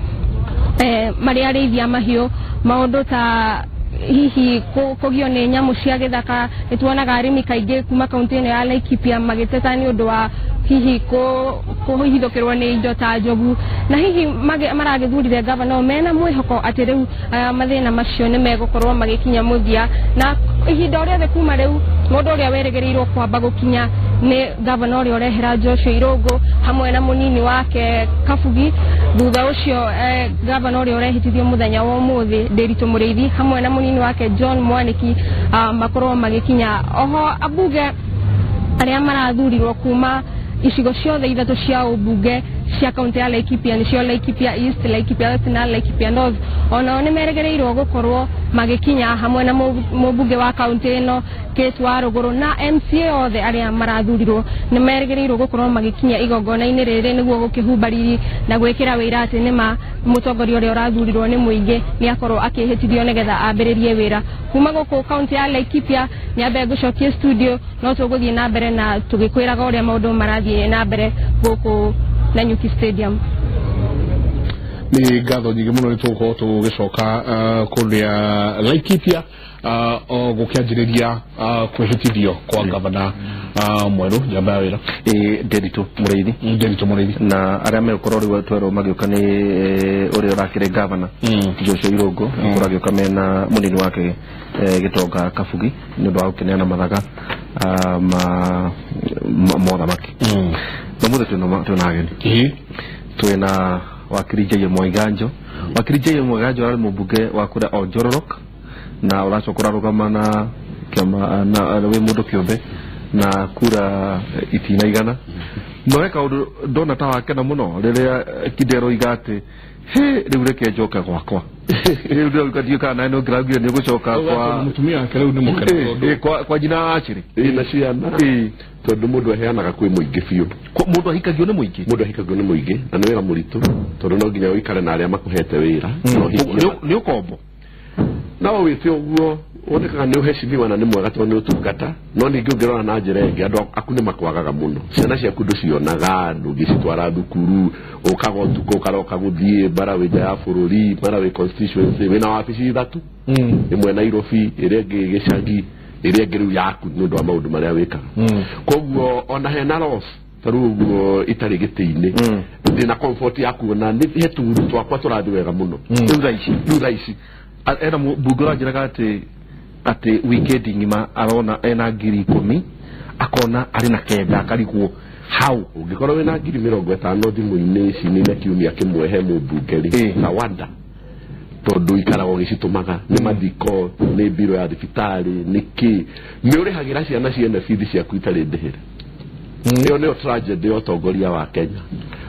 marĩ arĩithia mahiũ. Maũndũ ta hihi kũgio nĩ nyamũ cia gĩthaka, nĩ tuonaga arĩmi kaingĩ kuma kaunti ĩno ya Laikipia magĩteta nĩ ũndũ wa hihi kũhithũkĩrwo nĩ indo ta njogu, na hihi maragĩthurire gavana mena mwĩhoko atĩ rĩu mathĩna macio nĩ megũkorwo magĩkinya mũthia. Na ihinda o rĩothe kuma rĩu mũndũ ũrĩa werĩgĩrĩirwo kwamba gũkinya nĩ gavana ũrĩa ũrehera Joshua Irũngũ hamwe na mũnini wake Kabugi. Thutha ũcio gavana ũrĩa ũrehĩtithio mũthenya wa ũmũthĩ Ndiritu Muriithi hamwe na mũnini wake John Mwaniki makorwo magĩkinya. Oho ambunge arĩa marathurirwo kuma icigo ciothe ithatũ cia ũmbunge cia kaunti ya Laikipia nĩcio Laikipia East, Laikipia West na Laikipia North, onao nĩ merĩgĩrĩirwo gũkorwo magĩkinya hamwe na mũmbunge wa kaunti ĩno Kate Warũgũrũ na MCA othe arĩa marathurirwo nĩ merĩgĩrĩirwo gũkorwo magĩkinya igongona-inĩ rĩrĩ nĩguo gũkĩhumba riri na gwĩkĩra wĩra atĩ nĩma mũtongoria ũrĩa ũrathurirwo nĩ mũingĩ nĩ akorwo akĩhĩtithio nĩgetha ambĩrĩrie wĩra. Kuma gũkũ kaunti ya Laikipia nĩ ngũcokie studio, no tũgũthiĩ na mbere na tũgĩkwĩraga ũrĩa maũndũ marathiĩ na mbere gũkũ Nanyuki Stadium.
Nĩ ngatho nyingĩ mũno nĩ tũgũkorwo tũgĩcoka kũrĩa Laikipia o gũkĩanjĩrĩria kwĩhĩtithio kwa gavana mwerũ njamba ya wĩra
Ndiritu Muriithi.
Ndiritu Muriithi
na arĩa megũkorwo rĩu twerwo magĩũka nĩ ũrĩa ũrakĩrĩ gavana Joshua Irũngũ akorwo agĩũka mena mũnini wake Gĩtonga Kabugi nĩ ũndũ wa gũkĩneana mathaga ma mothamaki. Na mũthĩ twĩna ageni, twĩna wakiri J.M. Mwaiganjo. Wakiri J.M. Mwaiganjo ararĩ mũmbunge wa kũrĩa Oljororok na ũracoka ũrarũgama na kĩama na wĩ mũndũ kĩũmbe na kura itina igana. No he kaũndũ ndona ta wakena mũno rĩrĩa Kidero oiga atĩ he rĩu reke njoke gwakwa. Rĩu ndĩrauga ndiũĩ kana nawe no ngĩraugire nĩ ũgũcoka kwa
mũtumia wake rĩu nĩ mũkenu tondũ
kwa nyina wa Achiri
na ciana, tondũ mũndũ aheanaga kwĩ mũingĩ biũ.
Mũndũ ahikagio nĩ mũingĩ,
mũndũ ahikagio nĩ mũingĩ na nĩ wĩra mũritũ tondũ no nginya ũikare na arĩa makũhete wĩra.
Nĩ ũkombo
no wĩte ũguo wonekaga nĩ ũhecimiwa na nĩ mwega tondũ nĩ ũtungata, no ningĩ ũngĩrora na njĩra ĩngĩ andũ aku nĩ makwagaga mũno. Ciana ciaku ndũcionaga, ndũngĩcitwara thukuru, ũkaga ũtukũ ũkaroka gũthiĩ mara wĩ nja ya bũrũri, mara wĩ constituency, wĩna wabici ithatũ, ĩmwe Nairobi, ĩrĩa ĩngĩ gĩcagi, ĩrĩa ĩngĩ rĩu yaku nĩ ũndũ wa maũndũ marĩa wĩkaga. Koguo ona hena loss ta rĩu ũguo itarĩ gĩtĩ-inĩ ndĩna comfort ya kuona nĩ he tũũndũ twakwa tũrathiĩ wega mũno
rĩu thaa ici.
Rĩu thaa ici
ena mbunge ũranjĩraga atĩ weekend ng'ima arona ena 10,000 akona arĩ na 9 akarigwo hau.
Ũngĩkorwo wĩna 50,000 thimũ-inĩ ici nĩ kiumia kĩmwe he mũmbunge rĩ na wanda tondũ ikaraga ũgĩcitũmaga nĩ mathiko, nĩ mbiro ya thibitarĩ, nĩ kĩ, nĩ ũrĩhagĩra ciana ciene bithi ciaku itarĩ ndĩhĩre. Ĩyo nĩyo tragedy ya ũtongoria wa Kenya.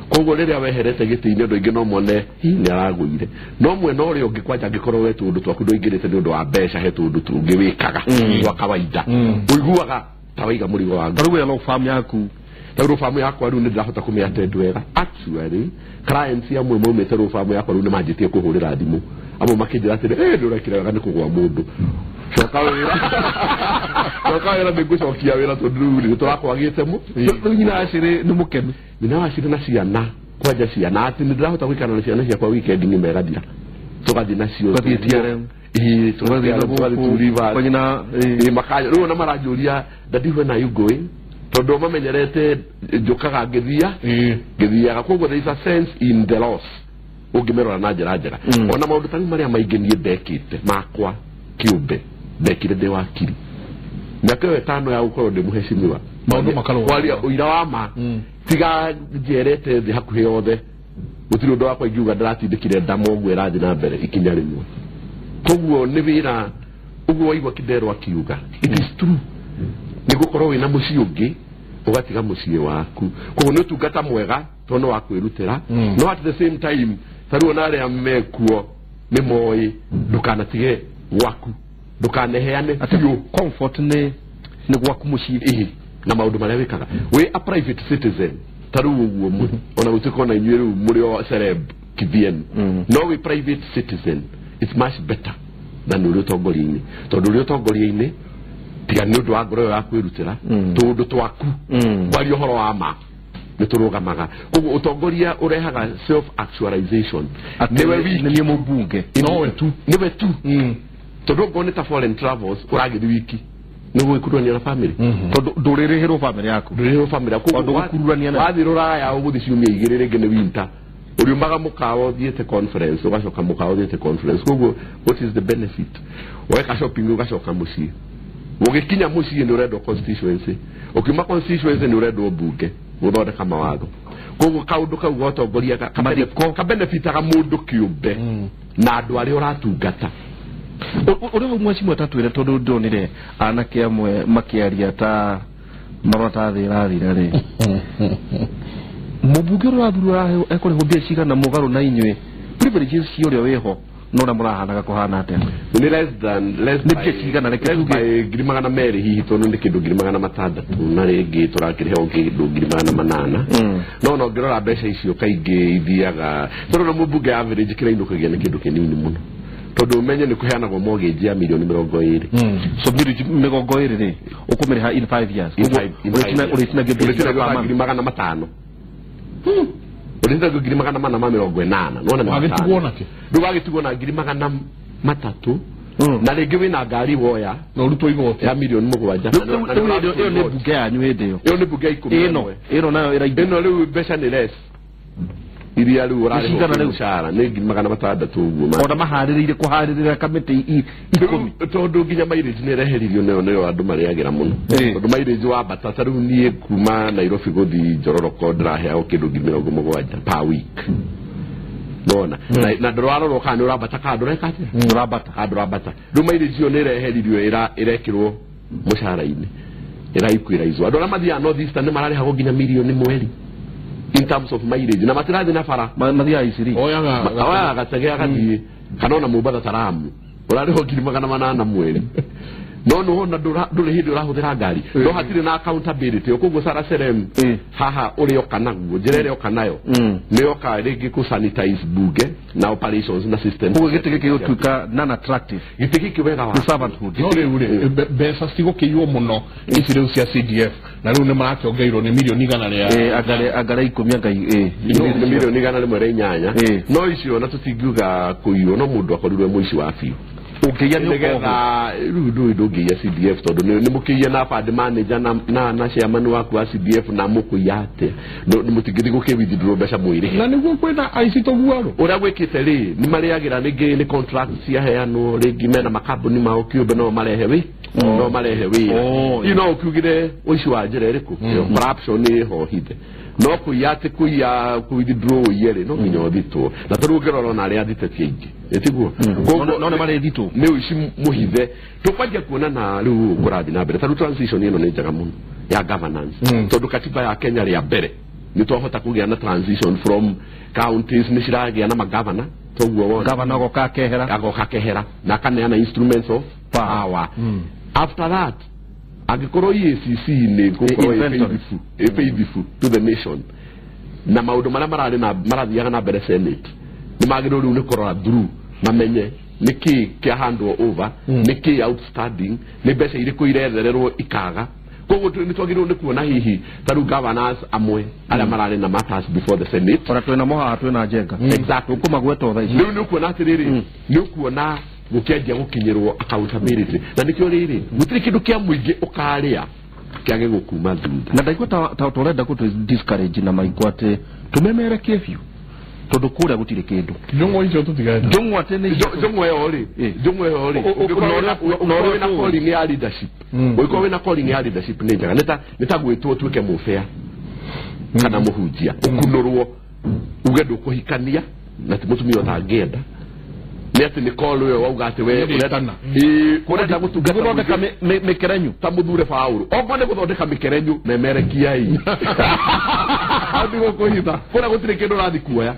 Koguo rĩrĩa weherete gĩtĩ-inĩ andũ aingĩ no mone hihi nĩ aragũire, no mwena ũrĩa ũngĩ kwanja angĩkorwo we tũũndũ twaku ndũingĩrĩte nĩ ũndũ wa mbeca, he tũũndũ tũngĩ wĩkaga twa kawaida ũiguaga ta waiga mũrigo wa
Tarĩu we law firm yaku,
ta rĩu firm yakwa rĩu nĩ ndĩrahota kũmĩattend wega. Actually clients amwe maumĩte rĩu firm yakwa rĩu nĩ manjĩtie kũhũrĩra thimũ, amwe makĩnjĩra atĩrĩ ndũrekire wega nĩ kũgũa mũndũ, coka wĩra coka wĩra, nĩngũcokia wĩra tondũ rĩu nĩ tũrakwagĩte mũ.
Rĩu nyina wa Acĩrĩ nĩ mũkenu?
Nyina wa Acĩrĩ na ciana kwanja ciana atĩ nĩ ndĩrahota gũikara na ciana ciakwa weekend ng'ima ĩgathira, tũgathiĩ nacio
tũgathiĩ TRM,
tũgathiĩ Two Rivers, rĩu ona maranjũria daddy when are you going? Tondu mamenyerete njukaga ngithia ngithiaga koguo there is a sense in the loss ungimerora na njira njega. Ona maundu ta maria maingi nie ndekite makwa kiumbe ndekire ndi wakiri miaka ĩyo ĩtano ya gukorwo ndi muheshimiwa
maundu makarwo
kwaria uira wa ma tiga njerete thi hakuhi yothe gutiri undu wakwa ingiuga ndiratindikire ndamo ũguo ĩrathiĩ na mbere ikinya rĩmwe. Koguo nĩ wĩra ũguo waigua Kidero akiuga it is true nĩ gũkorwo wĩna mũciĩ ũngĩ ũgatiga mũciĩ waku. Koguo nĩ ũtungata mwega tondũ nĩ wa kwĩrutĩra, no at the same time ta rĩu ona arĩa mekuo nĩ moĩ ndũkanatige gwaku, ndũkaneheane biũ.
Comfort nĩ gwaku mũciĩ
na maũndũ marĩa wĩkaga wĩ a private citizen ta rĩu ũguo mũrĩ ona gũtuĩka ona inyuĩ rĩu mũrĩ o celeb kithienu, no wĩ private citizen it's much better than ũrĩ ũtongoria-inĩ, tondũ ũrĩ ũtongoria-inĩ tiga nĩ ũndũ wa ngoro ĩyo ya kwĩrutĩra tũũndũ twaku kwaria ũhoro wa ma nĩ tũrũgamaga. Koguo ũtongoria ũrehaga self actualization, nĩwe wiki
nĩ mũmbunge
nowe tu
nĩwe tu tondũ okorwo nĩ ta foreign travels ũragĩthiĩ wiki nĩguo gũkuruania na family
tondũ ndũrĩrĩhĩrwo family yaku,
ndũrĩrĩhĩrwo family yaku
tondũ gũkuruania na
wathiĩ rũraya ũgũthiĩ ciumia igĩrĩ rĩngĩ nĩ winter ũriumaga mũkawa ũthiĩte conference ũgacoka mũkawa ũthiĩte conference. Koguo what is the benefit? Weka shopping ũgacoka mũciĩ, ũgĩkinya mũciĩ nĩ ũrendwo constituency, ũkiuma constituency nĩ ũrendwo mbunge gũthondeka mawatho. Koguo kaũndũ kau ga ũtongoria kabenefitaga mũndũ kĩũmbe na andũ arĩa ũratungata.
Ũrĩa hau mwecimu atatwĩre tondũ ndonire anake amwe makĩaria ta marora ta thĩ ĩrathira rĩ, mũmbunge ũrĩa ũrathurwo ekũrĩhwo mbia cigana mũgarũ na inyuĩ privileges cia ũrĩa wĩho no ũrĩa mũrahanaga kũhana atĩa?
Nĩ less than less
nĩ mbia cigana reke tuge
200,000 hihi tondũ nĩ kĩndũ 600,000 na rĩngĩ tũrakĩrĩhwo kĩndũ 800,000 no no ngĩrora mbeca icio kaingĩ ithiaga tondũ na mũmbunge average kĩrainũkagia nĩ kĩndũ kĩnini mũno tondũ ũmenye nĩ kũheanagwo mortgage ya milioni 20.
So milioni 20 rĩ ũkũmĩrĩha in 5 years, ũrĩtinagio
500,000 ũrĩtinagio 480,000 nona nĩ
wagĩtigwo nakĩ?
Rĩu wagĩtigwo na 300,000 na rĩngĩ wĩna ngari woya
na ũrutwo igoti
ya milioni 7.
Rĩu ĩyo nĩ mbunge yanyu hĩndĩ ĩyo,
ĩyo nĩ mbunge ya 10
ĩno nayo ĩraingĩ
ĩno rĩu mbeca nĩ less iria rĩu ũrarĩhwo mũcara nĩ 600,000 ũguo
ona maharĩrĩire kũharĩrĩra kamĩtĩ 10
tondũ nginya mileage nĩ ĩreheririo nayo nĩyo andũ marĩagĩra mũno tondũ mileage wambata ta rĩu niĩ kuma Nairobi gũthiĩ Njororoko ndĩraheagwo kĩndũ 70,000 per week nona na ndũrarorwo kana nĩ ũrambata kana ndũreka atĩa
ũrambata
kana ndũrambata. Rĩu mileage ĩyo nĩ ĩreheririo ĩrekĩrwo mũcara-inĩ ĩraikwirazwo. Andũ arĩa mathiaga North Eastern nĩ mararĩhagwo nginya milioni mweri in terms of mileage na matirathi na bara
mathiaga iciri
oyaga gatege agathiĩ kana ona Mombatha Taramu ũrarĩhwo 800,000 mweri no nĩwona ndũrĩ hĩndĩ ũrahũthĩra ngari no hatirĩ na accountability. Koguo Sara Serem haha ũrĩa oka naguo njĩra ĩrĩa oka nayo nĩ yoka rĩngĩ kũ sanitize bunge na operations na system.
Koguo gĩtĩ gĩkĩ gĩtuĩka non attractive,
gĩtĩ gĩkĩ wega wa
servanthood.
No rĩu rĩ mbeca cigũkĩiywo mũno ici rĩu cia CDF na rĩu nĩ marakĩongereirwo nĩ milioni 100
rĩa angare 10 anga
nĩ milioni 108 no icio na tũtingiuga kũiywo no mũndũ akorirwo mũici wa biũ
ũngĩiya nĩ
ũkohwo rĩu ndũĩ ndũngĩiya CDF tondũ nĩ mũkĩiya na fund manager na chairman waku wa CDF na mũkũiya atĩa mũtingĩthiĩ gũkĩwithdraw mbeca mwĩrĩhe
na nĩguo kwĩna aici tũguarũ
ũrĩa gwĩkĩte rĩ nĩ marĩagĩra rĩngĩ nĩ contract ciaheanwo rĩngĩ mena makambuni mao kĩũmbe no marehe wĩ no marehe wĩra iu no ũkiugire ũici wa njĩra ĩrĩkũ corruption ĩho hithe no kũiya atĩ kũiya kũwithdraw ũiye rĩ no nginya ũthitwo na tarĩu ũngĩrora ona arĩa athite ti aingĩ ĩtiguo
no nĩ marĩthitwo
nĩ ũici mũhithe tũkwanjia kuona na rĩu kũrathiĩ na mbere tarĩu transition ĩno nĩ njega mũno ya governance tondũ katiba ya Kenya rĩa mbere nĩ twahota kũgĩa na transition from counties nĩ ciragĩa na magavana toguo wona
gavana agoka akehera
na akaneana instruments of power. After that angĩkorwo EACC nĩ gũkorwo ĩ faithful to the nation na maũndũ marĩa mararĩ na marathiaga na mbere Senate nĩ magĩrĩirwo rĩu nĩ kũrora through mamenye nĩ kĩĩ kĩa handwo over nĩ kĩĩ outstanding nĩ mbeca irĩkũ irethererwo ikaga. Koguo nĩ twagĩrĩirwo nĩ kuona hihi ta rĩu governors amwe arĩa mararĩ na matters before the Senate
ona twĩna mo haha twĩna Njenga
exactly
ũkũmagweta thaa ici
rĩu nĩ ũkuona atĩrĩrĩ nĩ ũkuona gũkĩanjia gũkinyĩrwo accountability na nĩkĩo rĩrĩ gũtirĩ kĩndũ kĩa mũingĩ ũkarĩa Kĩage gũkuma thutha.
Na ndaigua ta tũrenda gũtũ discourage na maigua atĩ tũmemerekie biũ tondũ kũrĩa gũtirĩ kĩndũ.
Njũng'wa icio tũtigae.
Njũng'wa atĩ nĩ
Njũng'wa ĩyo rĩ, njũng'wa ĩyo rĩ, ũngĩkorwo wĩna calling ya leadership, ũngĩkorwo wĩna calling ya leadership nĩ njega, nĩ ta gwĩtwo ũtuĩke mũbĩa kana mũhunjia, ũkunũrwo uge ndũkũhikania na ti mũtumia ũtangĩenda, nĩ atĩ nĩ call ĩyo wauga atĩ we ũrenda gũtungata
gũthondeka mĩkerenyu
ta mũthure Paũlũ, okorwo nĩ gũthondeka mĩkerenyu memerekiai ndigũkũhitha kũrĩa gũtirĩ kĩndũ ũrathiĩ kuoya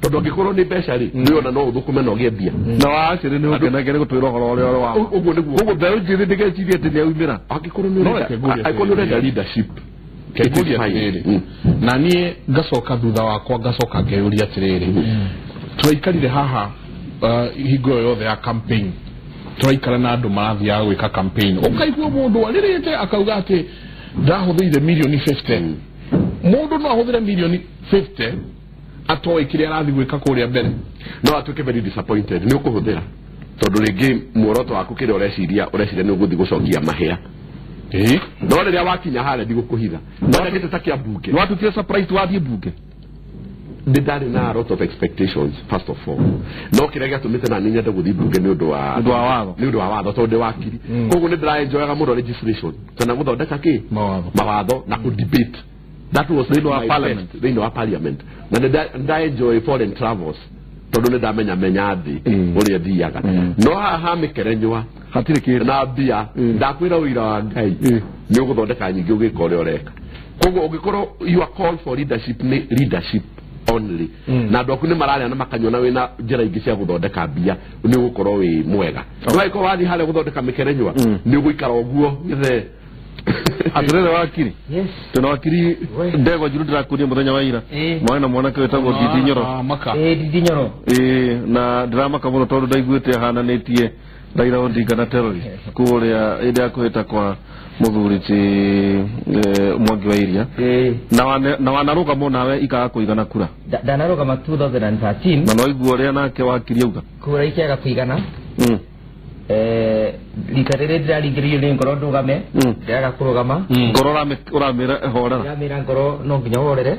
tondũ angĩkorwo nĩ mbeca rĩ nĩona no ũthũkũme na ũgĩe mbia
na wacĩrĩ nĩ ũkenagere gũtwĩra ũhoro ũrĩa ũrĩ wa
ũguo nĩguo
ũguo mbeũ njĩthĩ ndĩgecirie atĩ nĩaumĩra
angĩkorwo nĩ ũrenda leadership
kĩngũria atĩrĩrĩ na niĩ ngacoka thutha wakwa ngacoka ngeyũria atĩrĩrĩ tũraikarire haha hingo ĩyo yothe ya campaign tũraikara na andũ marathiaga gwĩka campaign ũkaigua mũndũ arĩrĩte akauga atĩ ndahũthĩire mirioni 50 mũndũ no ahũthĩre mirioni 50 atoĩ kĩrĩa arathiĩ gwĩka kũrĩa mbere
no atuĩke very disappointed nĩ ũkũhũthĩra tondũ rĩngĩ muoroto waku kĩrĩa ũreciria nĩ ũgũthiĩ gũcokia mahĩa no rĩrĩa wakinya harĩa ndigũkũhitha no ndagĩte ta kĩa mbunge
nĩ watuĩkire surprise wathiĩ mbunge
nĩ ndarĩ na a lot of expectations first of all no kĩrĩa gĩatũmĩte na niĩ nyende gũthiĩ mbunge nĩ ũndũ wa
watho
nĩ ũndũ wa watho tondũ ndĩ wakiri koguo nĩ ndĩraenjoyaga mũno legislation kana gũthondeka kĩ mawatho na kũ debate that was
thĩinĩ wa parliament
thĩinĩ wa parliament na nĩ ndaenjoy foreign travels tondũ nĩ ndamenya menya thĩ ũrĩa thiaga no haha mĩkerenywa
hatirĩ kĩndũ
na mbia ndakwĩra ũira wa Ngai nĩ ũgũthondeka nyingĩ ũgĩka ũrĩa ũreka koguo ũngĩkorwo you are called for leadership nĩ leadership only na andũ aku nĩ mararĩa na makanyua na wĩna njĩra ingĩ cia gũthondeka mbia nĩ ũgũkorwo wĩ mwega no angĩkorwo wathiĩ harĩa gũthondeka mĩkerenywa nĩ ũgũikara ũguo gĩthee
atĩrĩrĩ wakiri tena wakiri ndegwa njiru ndĩrakũria mũthenya wa ira mwana na mwanake wĩtagwo Ndindi Nyoro
Ndindi Nyoro
na ndĩramaka mũno tondũ ndaiguĩte ahananĩtie Raila Odinga na terrorist kũrĩa hĩndĩ ya kũhĩta kwa mũthuri ti Mwangi wa Iria na wanarũgama nawe ikaga kũigana kura
ndanarũgama 2013
na no igua ũrĩa nake wakiri auga
kura ikĩaga kũigana rita rĩrĩ ndĩraringĩrĩirio nĩ ngoro ndũgame ndĩraga kũrũgama
ngoro ũramĩra horera
ndĩramĩra ngoro no nginya ũhorere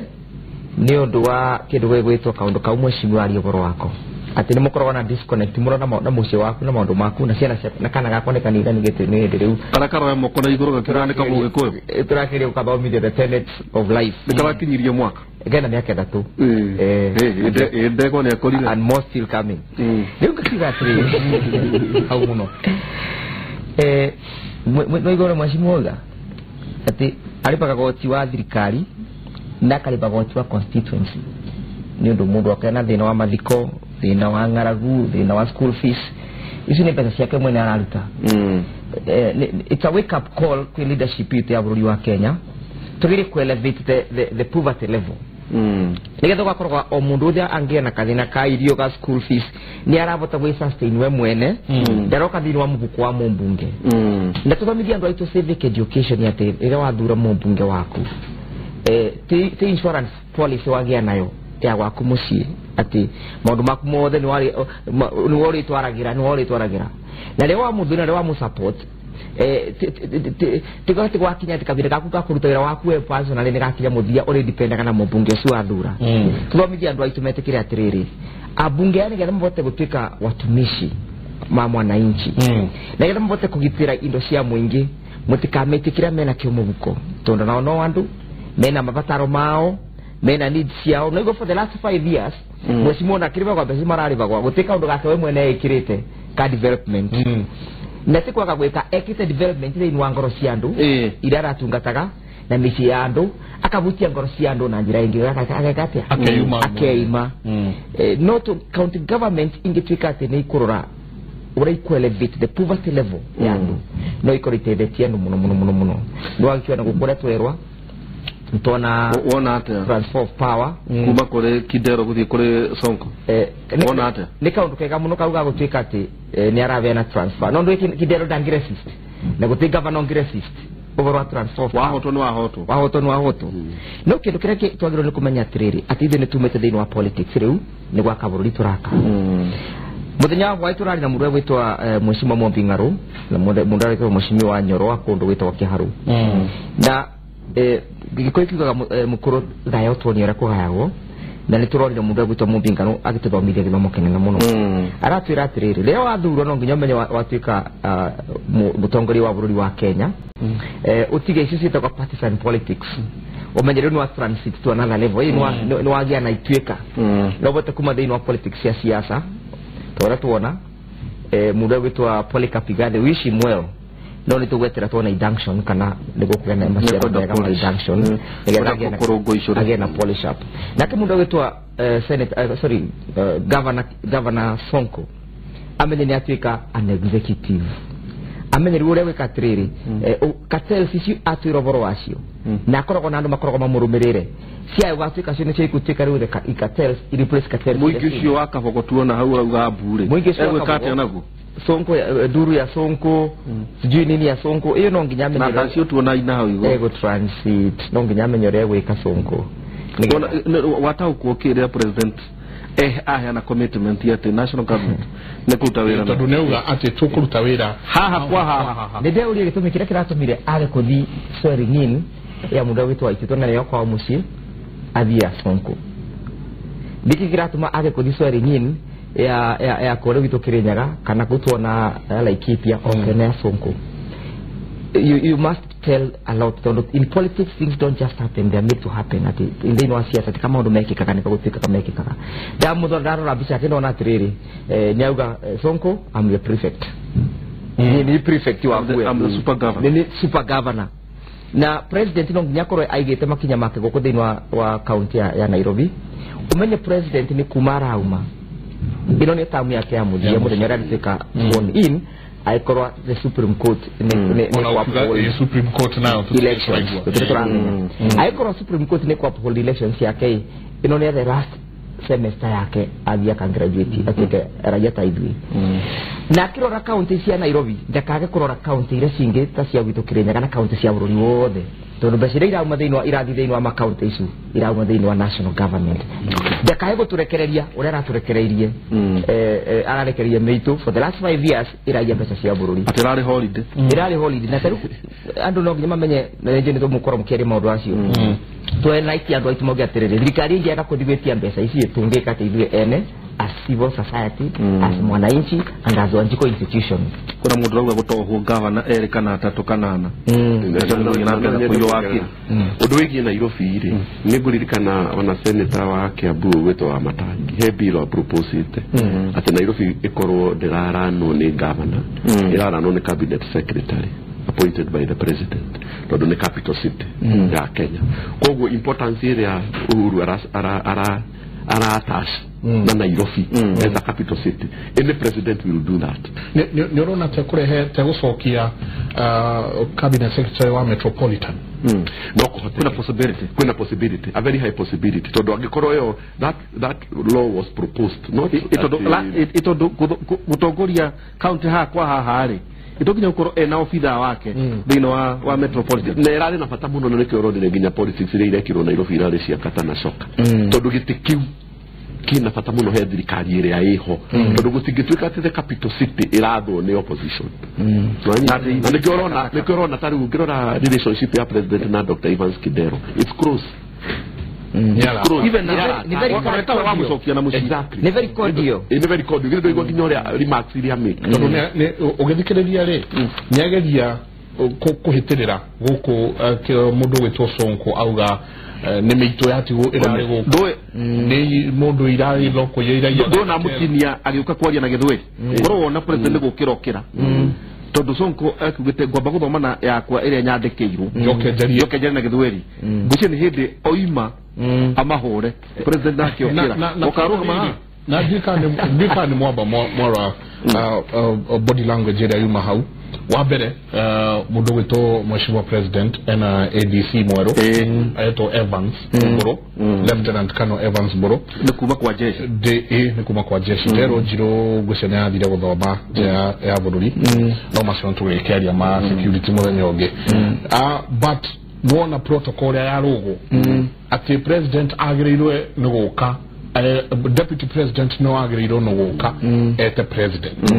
nĩ ũndũ wa kĩndũ gĩgwĩtwo kaũndũ kau mheshimiwa aria ũhoro wako atĩ nĩ mũkoragwo na disconnect mũno na mũciĩ waku na maũndũ maku na ciana ciaku na kana gakwa nĩ kanitha nĩgĩte nĩ hĩndĩ rĩu
kana karoya moko na igũrũ gakĩra nĩ kamũgĩkũyũ
tũrakĩria gũkathomithia the tenets of life
nĩ karakinyirie mwaka
gena mĩaka 3
ndegwa nĩ akorire
and more still coming rĩu ngakiuga atĩrĩrĩ
hau mũno
no igũrũ mheshimiwa auga atĩ arĩpaga goti wa thirikari na akarĩpa goti wa constituency nĩ ũndũ mũndũ akena na thĩna wa mathiko thĩna wa ng'aragu thĩna wa school fees ici nĩ mbeca ciake mwene araruta it's a wake up call kwĩ leadership itũ ya bũrũri wa Kenya tũgerie ku elevate the poverty level nĩgetha ũgakorwo o mũndũ ũrĩa angĩe na kathĩna ka irio ga school fees nĩ arahota gwĩ sustain we mwene ndaroka thĩinĩ wa mũhuko wa mũmbunge na tũthomithie andũ aitũ civic education atĩ rĩrĩa wathura mũmbunge waku ti insurance policy wagĩa nayo ya gwaku mũciĩ atĩ maũndũ maku mothe nĩ ũrĩtwaragĩra na rĩrĩa wamũthura na rĩrĩa wamũsupport tiga gwakinya atĩ kabira gaku ga kũruta wĩra waku we personally nĩ gakinya mũthia ũrĩdipendaga na mũmbunge ũcio wathura tũthomithie andũ aitũ metĩkĩre atĩrĩrĩ ambunge aya nĩgetha mahote gũtuĩka watumishi ma mwananchi nĩgetha mahote kũgitĩra indo cia mũingĩ mũtikametĩkĩra mena kĩo mũhuko tondũ nao no andũ mena mabataro mao mena needs ciao no for the last 5 years mheshimiwa na kiribagwa mbeca mararibagwa gũtirĩ kaũndũ gake we mwene ekĩrĩte ka development na ti kwaga gwĩka ekĩte development thĩinĩ wa ngoro cia andũ iria aratungataga na mĩciĩ ya andũ akavutia ngoro cia andũ na njĩra ĩngĩ ageka atĩa akeima no to county government ingĩtuĩka atĩ nĩ ikũrora ũrĩa ikũ elevate the poverty level ya andũ no ikorwo itethetie andũ mũno mũno mũno mũno nĩ wagĩkiona gũkũ ũrĩa twerwa ntona
wona atia
transfer of power
kuma kuri Kidero guthie kuri Sonko wona atia
ni kaundu kega muno kau gagutuika ati ni arabeana transfer no ndu Kidero ndangi resist na guti governor ngi resist ũhoro wa transfer of
wahotwo ni wahotwo
wahotwo ni wahotwo no kindu kiria twagĩrĩirwo nĩ kũmenya atĩrĩrĩ atĩ ithuĩ nĩ tumĩte thĩinĩ wa politics rĩu nĩ gwaka bũrũri tũraka Muthenya wa tũrarĩ na mũndũ gwĩtwa Mheshimiwa Mombi Ng'arũ na mũndũ arĩtwo Mheshimiwa Nyoro wa kũndũ gwĩtagwo Kĩharũ. Na gĩkũyũ kiugaga mũkũrũ thayũ tuonie ũrĩa kũgayagwo, na nĩ tũronire mũndũ gwĩtwo Mombi Ng'arũ agĩtũthomithia gĩthomo kĩnene mũno. Aratwĩra atĩrĩrĩ, rĩrĩa wathurwo no nginya ũmenye watuĩka mũtongoria wa bũrũri wa Kenya, ũtige icio ciĩtagwo partisan politics, ũmenye rĩu nĩ wa transit to another level, ĩĩ nĩ wagĩa na ituĩka no ũhote kuma thĩinĩ wa politics cia siasa. Tora tuona mũndũ gwĩtwo Polycarp Igathe, wish him well, no nĩ tũgwetera tuona induction kana nĩguo kũgĩa na maciaro mega ma induction nĩgetha agĩe na polish up. Nake mũndũ gwĩtwo Governor Sonko amenye nĩ atuĩka an executive, amenye rĩu ũrĩa gwĩka atĩrĩrĩ, cartels icio atwĩra ũhoro wacio na akoragwo na andũ makoragwo mamũrũmĩrĩre cia gwatuĩka cio nĩcio ikutuĩka rĩu the cartels replace cartels.
Mũingĩ ũcio wa Kabogo tuona hau ũrauga mbu rĩ,
Mũingĩ ũcio wa
egwĩka
Kabogo.
Atĩa naguo?
Sonko, duru ya Sonko, sijui nini ya Sonko, iyo no nginya amenye
na ndacio tuona ina hau igũrũ
ego transit, no nginya amenye ũrĩa egwĩka Sonko.
Wataũkwo kĩrĩa president aheana commitment atĩ national government nĩ kũruta wĩra
tondũ nĩauga atĩ tũkũruta wĩra
haha kwa haha.
Nĩ ndeuria gĩtũmi kĩrĩa kĩratũmire age kũthi swearing in ya mũndũ witũ wa Itũtũ na nĩyo kwao mũciĩ athiĩ ya Sonko. Nĩkĩ kĩratũma age kũthi swearing in ya kũrĩa gwitũ Kĩrĩnyaga kana gũtuona Laikipia oke na ya Sonko? You must tell a lot, tondũ in politics things don't just happen, they are made to happen. Ati thĩinĩ wa siasa ti kama maũndũ mekĩkaga nĩ gũtuĩkaga mekĩkaga. Ndamũthora ndarora mbica yake ndona atĩrĩrĩ, nĩauga Sonko, I'm the prefect. Ni prefect wa
I'm the super governor.
Ni super governor. Na president no nginya akorwo aigĩte makinya make gũkũ thĩinĩ wa county ya Nairobi. Ũmenye president nĩ kuma arauma, ĩno nĩ tamu yake ya mũthia, mũthenya ũrĩa arĩtuĩka sworn in aikorwo the Supreme Court nĩ
uphold Supreme Court nayo
elections, aikorwo Supreme Court nĩ ku uphold elections yake, ĩno nĩ the last semester yake athiĩ aka graduate atuĩke raia ta ithuĩ. Na akĩrora county cia Nairobi ndakage kũrora county iria cingĩ ta cia gwitũ Kĩrĩnyaga na county cia bũrũri wothe, tondũ mbeca iria irauma thĩinĩ wa irathiĩ thĩinĩ wa makaunti icio irauma thĩinĩ wa national government. Ndakae gũtũrekereria ũrĩa aratũrekereirie, ararekereirie mĩitũ for the last 5 years iraia mbeca cia bũrũri.
Atĩ ĩrarĩ holiday.
Ĩrarĩ holiday, na tarĩu andũ no nginya mamenye na rĩngĩ nĩ tũmũkorwo mũkĩaria maũndũ acio twenaiti andũ aitũ mauge atĩrĩrĩ, thirikari ĩngĩaga kũthiĩ gwĩtia mbeca ici tũngĩka atĩ ithuĩ ene as civil society, as mwananchi and as Wanjiko institution.
Kuna mũndũ ũrauga gũtohwo gavana erĩ kana atatũ kana ana.
Ũndũ wĩgiĩ Nairobi rĩ, nĩ ngũririkana ona senator wa Kiambu gwĩtwo wa Matangi he bill proposite atĩ Nairobi ĩkorwo ndĩraranwo nĩ governor, ĩraranwo nĩ cabinet secretary appointed by the president, tondũ nĩ capital city ya Kenya. Koguo importance ĩrĩa Uhuru ara attach na Nairobi as a capital city, any president will do that.
Nĩ ũrona te kũrehe te gũcokia cabinet secretary wa metropolitan?
No kũhoteka.
Kuna possibility.
Kwĩna possibility, a very high possibility, tondũ angĩkorwo ĩyo that law was proposed not
Tondũ gũtongoria county haha kwa haha rĩ, ĩtonginya gũkorwo ena obithaa wake thĩinĩ wa metropolitan.
Na ĩrarĩ na bata mũno, na nĩkĩo ũronire nginya politics iria irekirwo Nairobi irarĩ cia kata na coka, tondũ gĩtĩ kĩu kĩna bata mũno he thirikari ĩrĩa ĩho, tondũ gũtingĩtuĩka atĩ the capital city ĩrathwo nĩ opposition. Na nĩkĩo ũrona ta rĩu ũngĩrora relationship ya president na Dr. Evans Kidero, it's close.
Even wamũcokia na mũciĩ.
Exactly.
Nĩ very cordial.
Nĩ very cordial. Githĩ ndũigua nginya ũrĩa remarks iria make?
Tondũ ũgĩthikĩrĩria rĩ, nĩageria kũhĩtĩrĩra gũkũ mũndũ gwĩtwo Sonko auga nĩ mĩitũ yatigwo ĩrarĩ gũkũ, nĩ mũndũ irarĩ thoko iraia.
Ndona mũtinia agĩũka kwaria na gĩthweri, ũkorwo wona president nĩ gũkĩra okĩra, tondũ Sonko akiugĩte ngwamba gũthoma na yakwa ĩrĩa nyandĩkĩirwo
njoke
njoke njarie na gĩthweri. Ngwĩciria nĩ hĩndĩ oima amahũre president nake okĩra ũkarũgama haha.
Na ndika nĩ mwamba mwara body language ĩrĩa yuma hau wa mbere, mũndũ gwĩtwo Mheshimiwa President ena ADC mwerũ etwo Evans Mburu, Lieutenant Colonel Evans Mburu.
Nĩ kuma kwa jeshi.
Nĩ kuma kwa jeshi. Nderwo njirũ ngwĩciria nĩ arathire gũthoma nja ya bũrũri, no macio tũgĩkĩaria ma security mũthenya ũngĩ. But wona protocol ĩrĩa ya rũgũ atĩ president agĩrĩirwe nĩ gũka Deputy president no agĩrĩirwo nĩ gũka ete president.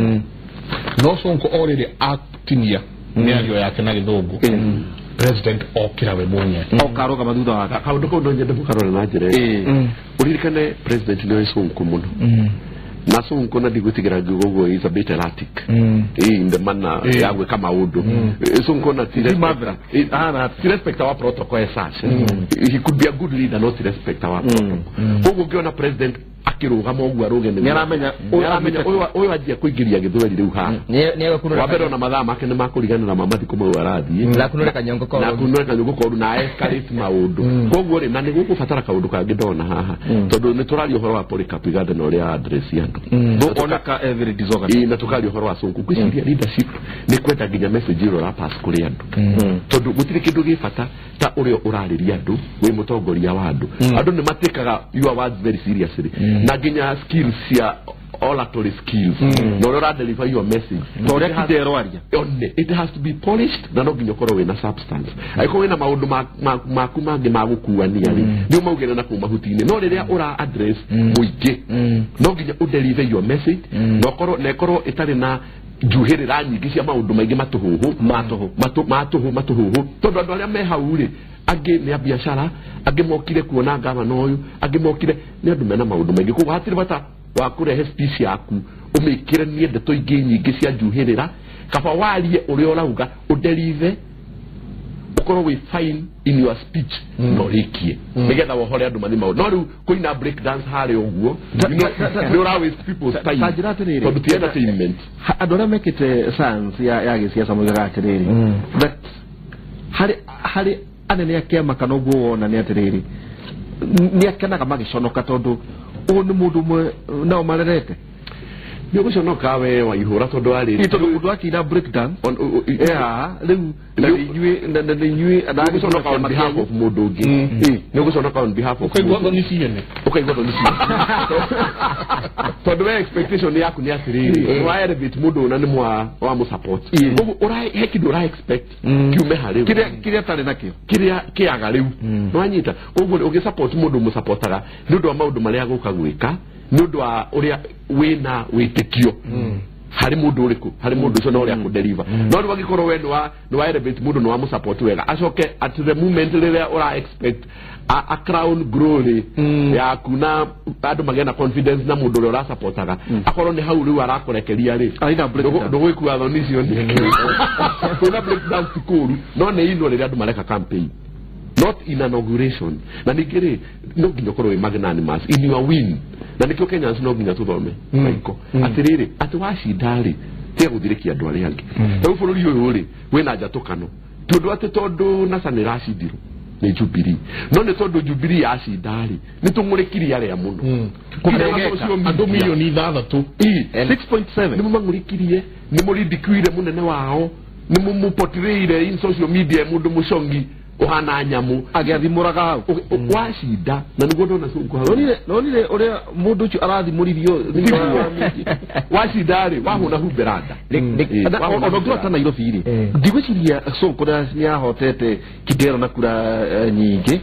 No Sonko already atinia mĩario yake na gĩthũngũ, president okĩra we mwenyewe
okarũgama thutha wake.
Kaũndũ kau no nyende mũkarore na njĩra ĩyo. Ũririkane president nĩ oĩ Sonko mũno, na Sonko na ndigwĩtigĩra ngiuga ũguo is a bit erratic in the manner ya gwĩka maũndũ. Sonko na ti respect our protocol as such. He could be a good leader, not respect our protocol. Koguo ũngĩona president akĩrũgama ũguo arũge nĩ
Nĩaramenya
ũyũ anjia kũingĩria gĩthweri rĩu haha. Wa mbere ona mathaa make nĩ makũriganĩra ma mathikũ mau arathiĩ
na kunũre kanyongo koru,
na kunũre kanyongo koru na escalate maũndũ. Koguo rĩ, na nĩ gũkũbatara kaũndũ kangĩ ndona haha, tondũ nĩ tũraria ũhoro wa Polycarp Igathe na ũrĩa address andũ
onaka every disorganized,
na tũkaria ũhoro wa Sonko. Ngwĩciria leadership nĩ kwenda nginya message ĩrĩa ũrapass kũrĩ andũ, tondũ gũtirĩ kĩndũ gĩ bata ta ũrĩa ũrarĩria andũ wĩ mũtongoria wa andũ. Andũ nĩ matĩkaga your words very seriously, na nginya skills cia oratory skills na ũrĩa ũradeliver your message
ta ũrĩa Kidero aria.
It has to be polished, na no nginya ũkorwo wĩna substance. Angĩkorwo wĩna maũndũ maku mangĩ ma gũkuania rĩ, nĩ ũmaugĩre na kũu mahuti-inĩ. No rĩrĩa ũra address mũingĩ, no nginya ũdeliver your message na ũkorwo na ĩkorwo ĩtarĩ na njuhĩrĩra nyingĩ cia maũndũ maingĩ matũhũhũ matũhũhũ, tondũ andũ arĩa me hau rĩ, angĩ nĩ a biacara, angĩ mokire kuona gavana ũyũ, angĩ mokire nĩ andũ mena maũndũ maingĩ. Koguo hatirĩ bata wa kũrehe speech yaku ũmĩkĩranie ndeto ingĩ nyingĩ cia njuhĩrĩra. Kaba warie ũrĩa ũrauga, ũdeliver, ũkorwo wĩ fine in your speech na ũrĩkie, nĩgetha wohore andũ mathiĩ maũndũ. No rĩu kũina break dance harĩa ũguo nĩ ũra waste people's time,
Ta njĩra atĩrĩrĩ,
tondũ ti entertainment.
Andũ arĩa mekĩte science ya gĩciaca moigaga atĩrĩrĩ that harĩ anene a kĩama kana ũguo wona nĩ atĩrĩrĩ, nĩ akenaga magĩconoka, tondũ ũyũ nĩ mũndũ ũmwe nao marerete.
Nĩ ũgũconoka we waihũra, tondũ arĩ
tondũ mũndũ akĩina break dance rĩu na inyuĩ
ũgũconoka on behalf of mũndũ ũngĩ, nĩ ũgũconoka on behalf of
ũkaigua thoni ciene,
ũkaigua thoni ciene, tondũ we expectation yaku nĩ atĩrĩrĩ, wa elevate mũndũ ũna nĩ wa mũsupport. Koguo he kĩndũ ũra expect kiume harĩ
kĩrĩa atarĩ nakĩo,
kĩrĩa kĩaga rĩu nĩwanyita. Koguo ũgĩsupport mũndũ mũsupportaga nĩ ũndũ wa maũndũ marĩa agũka gwĩka, nĩ ũndũ wa ũrĩa wĩna wĩtĩkio harĩ mũndũ ũrĩkũ, harĩ mũndũ ũcio na ũrĩa akũdeliver. No rĩu angĩkorwo we nĩ wa elevate mũndũ, nĩ wa mũsupport wega, acoke at the moment rĩrĩa ũra expect a crown glory yaku na andũ magĩe na confidence na mũndũ ũrĩa ũrasupportaga, akorwo nĩ hau rĩu arakũrekeria rĩ, ndũgwĩkua thoni icio nĩkĩ. Kwĩna break dance ti kũũru, no nĩ inwo rĩrĩa andũ mareka campaign, not in inauguration. Na ningĩ rĩ, no nginya ũkorwo wĩ magnanimous in your win, na nĩkĩo Kenyans no nginya tũthome maiko atĩrĩrĩ, atĩ wacinda rĩ, tiga gũthirĩkia andũ arĩa angĩ. Rĩu bũrũri ũyũ rĩ, wĩna njatũkano, tondũ atĩ tondũ NASA nĩ ĩracindirwo nĩ Jubilee, no nĩ tondũ Jubilee yacinda rĩ, nĩ tũng'ũrĩkirie arĩa mũno
andũ milioni 6
6.7
nĩ mũmang'ũrĩkirie, nĩ mũrindikuire mũnene wao, nĩ mũmũportrayire in social media mũndũ mũcongi ũhana nyamũ
agĩathimũraga hau
wacinda, na nĩguo ndona Sonko hau.
Nonire ũrĩa mũndũ ũcio arathimũririo
wacinda rĩ, wahũna humberanda.
Ona ũngĩrora ta Nairobi rĩ, ndigwĩciria Sonko nĩahotete Kidero na kura nyingĩ,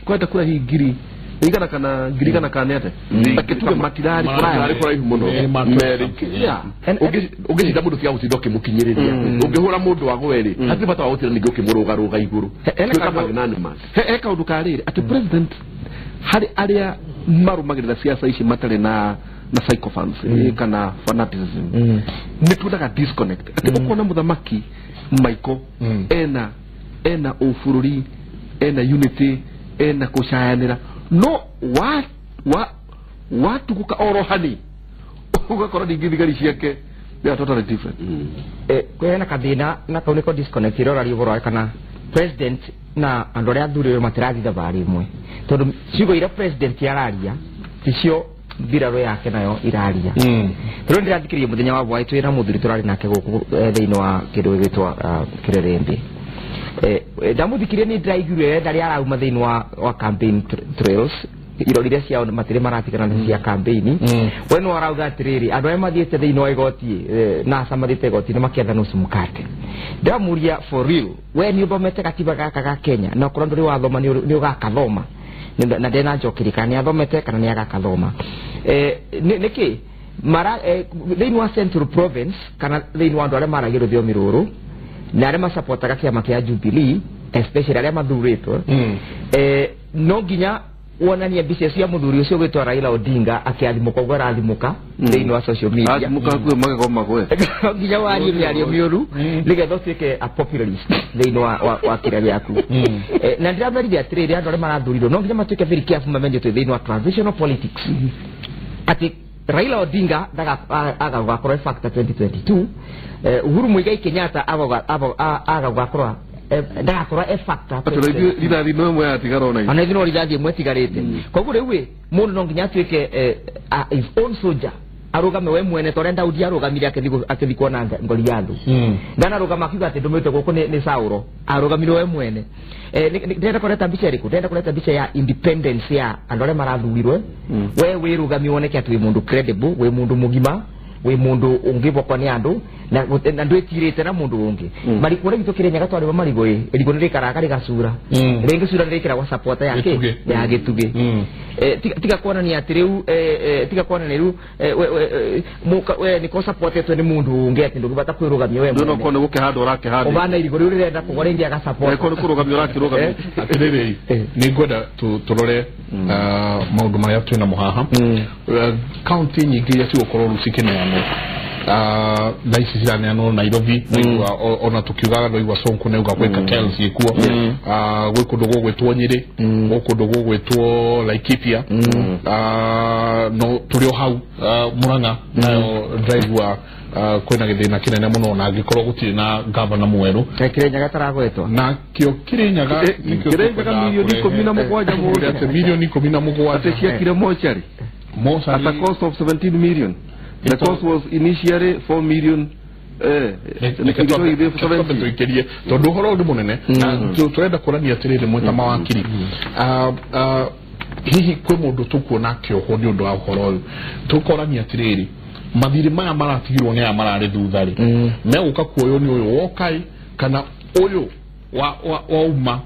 kwenda kura hihi ngiri igana kana ngiri igana kana atĩa, reke matirari
kũraihu mũno. Ũngĩcinda mũndũ tiga gũtinda ũkĩmũkinyĩrĩria, ũngĩhũra mũndũ agwe rĩ, hatirĩ bata wa gũtinda ningĩ ũkĩmũrũgarũga igũrũ. Tuĩka magnanimous.
He kaũndũ ka rĩrĩ, atĩ president harĩ arĩa marũmagĩrĩra ciaca ici matarĩ na sycophants kana fanaticism, nĩ tuonaga disconnect atĩ ũkona mũthamaki Michael ena ũbũrũri, ena unity, ena kũcayanĩra, no watuguka oro hani ũgakora ningĩ thigari ciake they are totally different.
Kwĩna kathĩna na kau nĩko disconnect ĩrĩa ũraria ũhoro wa kana president na andũ arĩa athurĩrwo matirathi thabarĩ ĩmwe, tondũ ciugo iria president araria ticio mbirarũ yake nayo iraria. Tondũ ndĩrathikĩrĩria mũthenya wa bwaĩ twĩna mũthuri tũrarĩ nake gũkũ thĩinĩ wa kĩndũ gĩgwĩtwo kĩrĩrĩmbĩ. Ndamũthikirie nĩ ndĩraiguire ndarĩ arauma thĩinĩ wa campaign trails, irorire ciao matirĩ maratigana na cia campaign. We no arauga atĩrĩrĩ, andũ arĩa mathiĩte thĩinĩ wa igoti NASA mathiĩte igoti-inĩ makĩetha nusu mkate. Ndĩramũria for real, we nĩ ũthomete gatiba gaka ga Kenya, na okorwo ndũrĩ wathoma nĩ ũgakathoma, Na ndena njokiri kana nĩ athomete kana nĩ agakathoma. Nĩkĩ mara thĩinĩ wa Central Province kana thĩinĩ wa andũ arĩa maragia rũthiomi rũrũ na arĩa masapotaga kĩama kĩa Jubilee, especially arĩa mathurĩtwo, no nginya wonanie mbica cia mũthuri ũcio gwĩtwo Raila Odinga akĩathimũka ũguo arathimũka thĩinĩ wa social media.
Athimũka hakuhĩ magego magwe.
No nginya warie mĩario mĩũru nĩgetha ũtuĩke a populist thĩinĩ wa kĩrĩa gĩaku. Na ndĩramerire atĩrĩrĩ, andũ arĩa marathurirwo no nginya matuĩke very careful, mamenye twĩ thĩinĩ wa transitional politics, atĩ Raila Odinga agagakorwo e factor 2022, Uhuru Muigai Kenyatta agagakorwo ndagakorwo e factor.
Atĩ rithathi no ĩmwe yatigara ona
ona ithuĩ no rithathi ĩmwe ĩtigarĩte. Koguo rĩu ĩ mũndũ no nginya atuĩke his own soldier, arũgame we mwene ta ũrĩa Daudi arũgamire akĩthiĩ kuona Goliathu. Ndanarũgama akiuga atĩ ndũmĩtwo gũkũ nĩ Saũlo, arũgamire we mwene. Ndĩrenda kũreta mbica ĩrĩkũ? Ndĩrenda kũreta mbica ya independence ya andũ arĩa marathurirwe. We wĩrũgamie woneke atĩ wĩ mũndũ credible, wĩ mũndũ mũgima, wĩ mũndũ ũngĩbokwo nĩ andũ na ndwĩtirĩte na mũndũ ũngĩ. Marigũ rĩu tũkĩrĩ Nyaga twarĩma marigũ ĩ, irigũ nĩ rĩikaraga rĩgacura, rĩngĩ cura nĩ rĩkĩragwo supporter ya kĩ ya gĩtugĩ. Tiga kuonania atĩ rĩu, tiga kuonania rĩu we nĩko supportetwo nĩ mũndũ ũngĩ atĩ ndũngĩbata kwĩrũgamia we
mwene. Ndũnokorwo nĩ gũkĩhandwo ũrakĩhandwo.
Ũbana irigũ rĩu rĩrenda kũgwa rĩngĩ agasupport.
Angĩkorwo nĩ kũrũgamia ũrakĩrũgamia.
Atĩrĩrĩ, nĩ ngwenda tũrore maũndũ marĩa twĩ namo haha. Kaunti nyingĩ iria cigũkorwo rĩu cikĩneanwo thaa ici ciraneanwo Nairobi, naigua ona tũkiugaga ndaigua Sonko nĩauga gwĩ cartels ciĩkuo, gwĩ kũndũ gũgwĩtwo Nyĩrĩ, gwĩ kũndũ gũgwĩtwo Laikipia, no tũrĩ o hau Murang'a nayo ndaigua kwĩna gĩthĩna kĩnene mũno, na angĩkorwo gũtirĩ na gavana mwerũ.
Kĩrĩnyaga taragwetwo
na kĩo Kĩrĩnyaga nĩkĩo
Kĩrĩnyaga milioni 17
mũndũ, atĩ milioni 17
atĩ ciakire mochari at a cost of 17 million. The cost was initially 4 million.
Tuikirie tondũ ũhoro ũndũ mũnene na tũrenda kũrania atĩrĩrĩ mwĩ ta mawakiri, hihi kwĩ mũndũ tũkuona akĩohwo nĩ ũndũ wa ũhoro ũyũ? Tũkorania atĩrĩrĩ, mathirĩ maya maratigirwo nĩ aya mararĩ thutha rĩ, megũka kuoywo nĩ ũyũ wokai kana ũyũ wauma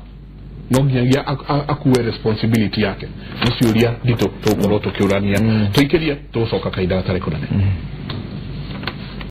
no nginyagia akuwe responsibility yake? Nĩ ciũria nditũ tũgũkorwo tũkĩũrania. Tũikĩrie, tũgũcoka kahinda gatarĩ kũnene.